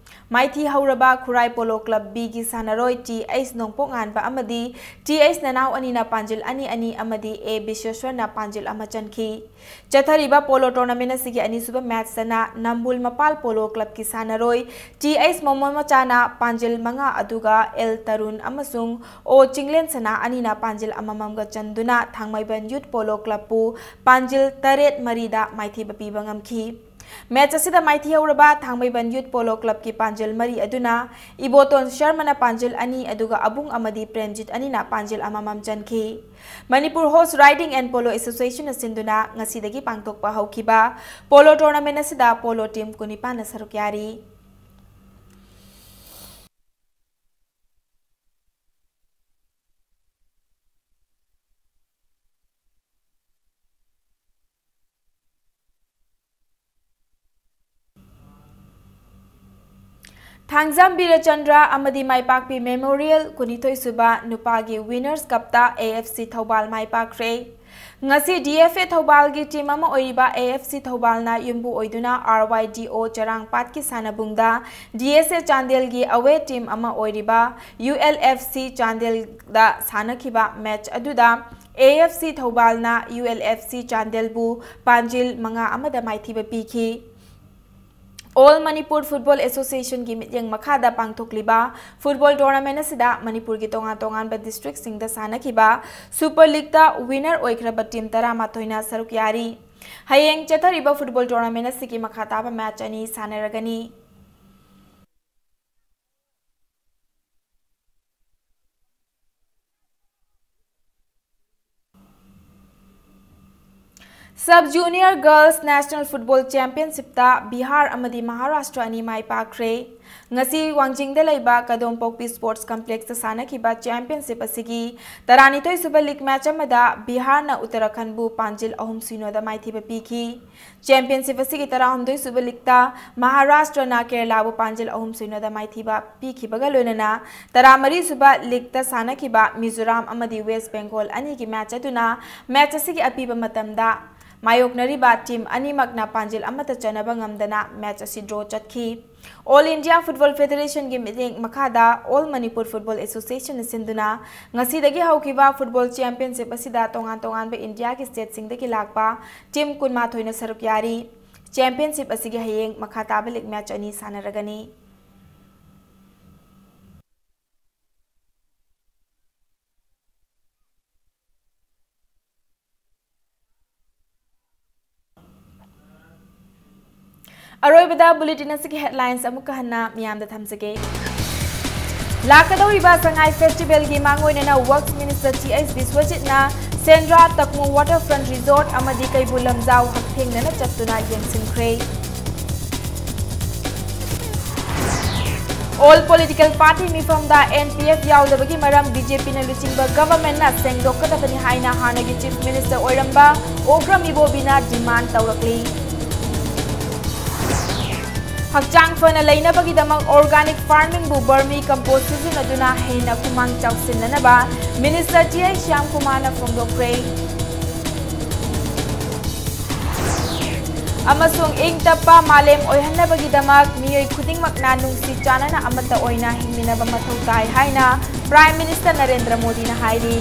ꯃꯥꯏꯊꯤ ꯍꯧꯔꯕ ꯈꯨꯔꯥꯏ Polo Club Bꯒꯤ ꯁꯥꯟꯅꯔꯣꯏ T H ꯅꯣꯡꯄꯣꯛꯉꯥꯟꯕ ꯑꯃꯗꯤ T H ꯅꯅꯥꯎ ꯑꯅꯤꯅ ꯄꯥꯟꯖꯤꯜ ꯑꯅꯤ ꯑꯅꯤ ꯑꯃꯗꯤ A ꯕꯤꯁ꯭ꯋꯦꯁ꯭ꯋꯔꯅ ꯄꯥꯟꯖꯤꯜ ꯑꯃ ꯆꯟꯈꯤ꯫ ꯆꯠꯊꯔꯤꯕ Polo Tournament ꯑꯁꯤꯒꯤ ꯑꯅꯤꯁꯨꯕ matchꯇꯅ ꯅꯝꯕꯨꯜ ꯃꯄꯥꯜ Polo Clubꯀꯤ ꯁꯥꯟꯅꯔꯣꯏ T H ꯃꯣꯃꯣꯟ ꯃꯆꯥꯅ ꯄꯥꯟꯖꯤꯜ ꯃꯉꯥ, ꯑꯗꯨꯒ L ꯇꯔꯨꯟ ꯑꯃꯁꯨꯡ O ꯆꯤꯡꯂꯦꯟꯁꯅꯥ ꯑꯅꯤꯅ ꯄꯥꯟꯖꯤꯜ ꯑꯃꯃꯝꯒ ꯆꯟꯗꯨꯅ ꯊꯥꯡꯃꯩꯕꯟ Youth Polo Clubꯄꯨ ꯄꯥꯟꯖꯤꯜ ꯇꯔꯦꯠ ꯃꯔꯤꯗ ꯃꯥꯏꯊꯤꯕ ꯄꯤꯕ ꯉꯝꯈꯤ꯫ Match ꯑꯁꯤꯗ ꯃꯥꯏꯊꯤꯍꯧꯔꯕ ꯊꯥꯡꯃꯩꯕꯟ Youth Polo Clubꯀꯤ ꯄꯥꯟꯖꯤꯜ ꯃꯔꯤ ꯑꯗꯨꯅ ꯏꯕꯣꯇꯣꯟ ꯁꯔꯃꯅ ꯄꯥꯟꯖꯤꯜ ꯑꯅꯤ, ꯑꯗꯨꯒ ꯑꯕꯨꯡ ꯑꯃꯗꯤ ꯄ꯭ꯔꯦꯝꯖꯤꯠ ꯑꯅꯤꯅ ꯄꯥꯟꯖꯤꯜ ꯑꯃꯃꯝ ꯆꯟꯈꯤ꯫ Manipur Horse Riding and Polo Associationꯅ ꯁꯤꯟꯗꯨꯅ ꯉꯁꯤꯗꯒꯤ ꯄꯥꯡꯊꯣꯛꯄ ꯍꯧꯈꯤꯕ Polo Tournament ꯑꯁꯤꯗ Polo team ꯀꯨꯟꯅꯤꯄꯥꯟꯅ ꯁꯔꯨꯛ ꯌꯥꯔꯤ꯫ ꯊꯥꯡꯖꯝ ꯕꯤꯔꯆꯟꯗ꯭ꯔ ꯑꯃꯗꯤ ꯃꯥꯏꯄꯥꯛꯄꯤ Memorial ꯀꯨꯟꯅꯤꯊꯣꯏ ꯁꯨꯕ ꯅꯨꯄꯥꯒꯤ Winners Cupꯇ A F C Thoubal ꯃꯥꯏ ꯄꯥꯛꯈ꯭ꯔꯦ꯫ ꯉꯁꯤ D F A ꯊꯧꯕꯥꯜꯒꯤ team ꯑꯃ ꯑꯣꯏꯔꯤꯕ A F C ꯊꯧꯕꯥꯜꯅ ꯌꯨꯝꯕꯨ ꯑꯣꯏꯗꯨꯅ R Y D O ꯆꯔꯥꯡꯄꯥꯠꯀꯤ ꯁꯥꯟꯅꯕꯨꯡꯗ D S A ꯆꯥꯟꯗꯦꯜꯒꯤ away team ꯑꯃ ꯑꯣꯏꯔꯤꯕ U L F C ꯆꯥꯟꯗꯦꯜꯗ ꯁꯥꯟꯅꯈꯤꯕ match ꯑꯗꯨꯗ A F C ꯊꯧꯕꯥꯜꯅ U L F C ꯆꯥꯟꯗꯦꯜꯕꯨ ꯄꯥꯟꯖꯤꯜ ꯃꯉꯥ ꯑꯃꯗ ꯃꯥꯏꯊꯤꯕ ꯄꯤꯈꯤ꯫ All Manipur Football Associationꯒꯤ ꯃꯤꯠꯌꯦꯡ ꯃꯈꯥꯗ ꯄꯥꯡꯊꯣꯛꯂꯤꯕ football tournament ꯑꯁꯤꯗ ꯃꯅꯤꯄꯨꯔꯒꯤ ꯇꯣꯉꯥꯟ ꯇꯣꯉꯥꯟꯕ districtꯁꯤꯡꯗ ꯁꯥꯟꯅꯈꯤꯕ Super Leagueꯇ winner ꯑꯣꯏꯈ꯭ꯔꯕ team ꯇꯔꯥꯃꯥꯊꯣꯏꯅ ꯁꯔꯨꯛ ꯌꯥꯔꯤ꯫ ꯍꯌꯦꯡ ꯆꯠꯊꯔꯤꯕ football tournament ꯑꯁꯤꯒꯤ ꯃꯈꯥ ꯇꯥꯕ match ꯑꯅꯤ ꯁꯥꯟꯅꯔꯒꯅꯤ꯫ Sub Junior Girls National Football Championshipꯇ Bihar ꯑꯃꯗꯤ ꯃꯍꯥꯔꯥꯁꯇ꯭ꯔ ꯑꯅꯤ ꯃꯥꯏ ꯄꯥꯛꯈ꯭ꯔꯦ꯫ ꯉꯁꯤ ꯋꯥꯡꯖꯤꯡꯗ ꯂꯩꯕ ꯀꯗꯣꯝꯄꯣꯛꯄꯤ Sports Complexꯇ ꯁꯥꯟꯅꯈꯤꯕ championship ꯑꯁꯤꯒꯤ ꯇꯔꯥꯅꯤꯊꯣꯏ ꯁꯨꯕ league match ꯑꯃꯗ ꯕꯤꯍꯥꯔꯅ ꯎꯠꯇꯔꯥꯈꯟꯕꯨ ꯄꯥꯟꯖꯤꯜ ꯑꯍꯨꯝ ꯁꯤꯅꯣꯗ ꯃꯥꯏꯊꯤꯕ ꯄꯤꯈꯤ꯫ Championship ꯑꯁꯤꯒꯤ ꯇꯔꯥꯍꯨꯝꯗꯣꯏ ꯁꯨꯕ leagueꯇ ꯃꯍꯥꯔꯥꯁꯇ꯭ꯔꯅ ꯀꯦꯔꯂꯥꯕꯨ ꯄꯥꯟꯖꯤꯜ ꯑꯍꯨꯝ ꯁꯤꯅꯣꯗ ꯃꯥꯏꯊꯤꯕ ꯄꯤꯈꯤꯕꯒ ꯂꯣꯏꯅꯅ, ꯇꯔꯥꯃꯔꯤ ꯁꯨꯕ leagueꯇ ꯁꯥꯟꯅꯈꯤꯕ ꯃꯤꯖꯣꯔꯥꯝ ꯑꯃꯗꯤ ꯋꯦꯁ ꯕꯦꯡꯒꯣꯜ ꯑꯅꯤꯒꯤ match ꯑꯗꯨꯅ match ꯑꯁꯤꯒꯤ ꯑꯄꯤꯕ ꯃꯇꯝꯗ ꯃꯥꯌꯣꯛꯅꯔꯤꯕ team ꯑꯅꯤꯃꯛꯅ ꯄꯥꯟꯖꯤꯜ ꯑꯃꯠꯇ ꯆꯟꯅꯕ ꯉꯝꯗꯅ match ꯑꯁꯤ draw ꯆꯠꯈꯤ꯫ All India Football Federationꯒꯤ ꯃꯤꯠꯌꯦꯡ ꯃꯈꯥꯗ All Manipur Football Associationꯅ ꯁꯤꯟꯗꯨꯅ ꯉꯁꯤꯗꯒꯤ ꯍꯧꯈꯤꯕ football championship ꯑꯁꯤꯗ ꯇꯣꯉꯥꯟ ꯇꯣꯉꯥꯟꯕ ꯏꯟꯗꯤꯌꯥꯒꯤ stateꯁꯤꯡꯗꯒꯤ ꯂꯥꯛꯄ team ꯀꯨꯟꯃꯥꯊꯣꯏꯅ ꯁꯔꯨꯛ ꯌꯥꯔꯤ꯫ Championship ꯑꯁꯤꯒꯤ ꯍꯌꯦꯡ ꯃꯈꯥ ꯇꯥꯕ league match ꯑꯅꯤ ꯁꯥꯟꯅꯔꯒꯅꯤ꯫ ꯑꯔꯣꯏꯕꯗ bulletin ꯑꯁꯤꯒꯤ headlines ꯑꯃꯨꯛꯀ ꯍꯟꯅ ꯃꯤꯌꯥꯝꯗ ꯊꯝꯖꯒꯦ꯫ ꯂꯥꯛꯀꯗꯧꯔꯤꯕ ꯁꯉꯥꯏ festivalꯒꯤ ꯃꯥꯡꯑꯣꯏꯅꯅ Works Minister T H ꯕꯤꯁ꯭ꯋꯖꯤꯠꯅ Sendra ꯇꯛꯃꯨ waterfront resort ꯑꯃꯗꯤ ꯀꯩꯕꯨꯜ ꯂꯝꯖꯥꯎ ꯍꯛꯊꯦꯡꯅꯅ ꯆꯠꯇꯨꯅ ꯌꯦꯡꯁꯤꯟꯈ꯭ꯔꯦ꯫ All political party ꯃꯤꯐꯝꯗ N P F ꯌꯥꯎꯗꯕꯒꯤ ꯃꯔꯝ B J Pꯅ ꯂꯨꯆꯤꯡꯕ governmentꯅ ꯁꯦꯡꯗꯣꯛꯀꯗꯕꯅꯤ ꯍꯥꯏꯅ ꯍꯥꯟꯅꯒꯤ Chief Minister ꯑꯣꯏꯔꯝꯕ ꯑꯣꯒ꯭ꯔꯝ ꯏꯕꯣꯕꯤꯅ demand ꯇꯧꯔꯛꯂꯤ꯫ ꯍꯛꯆꯥꯡ ꯐꯅ ꯂꯩꯅꯕꯒꯤꯗꯃꯛ organic farmingꯕꯨ vermi compost ꯁꯤꯖꯤꯟꯅꯗꯨꯅ ꯍꯦꯟꯅ ꯈꯨꯃꯥꯡ ꯆꯥꯎꯁꯤꯟꯅꯅꯕ Minister T I ꯁ꯭ꯌꯥꯝ ꯀꯨꯃꯥꯔꯅ ꯐꯣꯡꯗꯣꯛꯈ꯭ꯔꯦ꯫ ꯑꯃꯁꯨꯡ ꯏꯪ ꯇꯞꯄ ꯃꯥꯂꯦꯝ ꯑꯣꯏꯍꯟꯅꯕꯒꯤꯗꯃꯛ ꯃꯤꯑꯣꯏ ꯈꯨꯗꯤꯡꯃꯛꯅ ꯅꯨꯡꯁꯤ ꯆꯥꯟꯅꯅ ꯑꯃꯠꯇ ꯑꯣꯏꯅ ꯍꯤꯡꯃꯤꯟꯅꯕ ꯃꯊꯧ ꯇꯥꯏ ꯍꯥꯏꯅ Prime Minister ꯅꯔꯦꯟꯗ꯭ꯔ ꯃꯣꯗꯤꯅ ꯍꯥꯏꯔꯤ꯫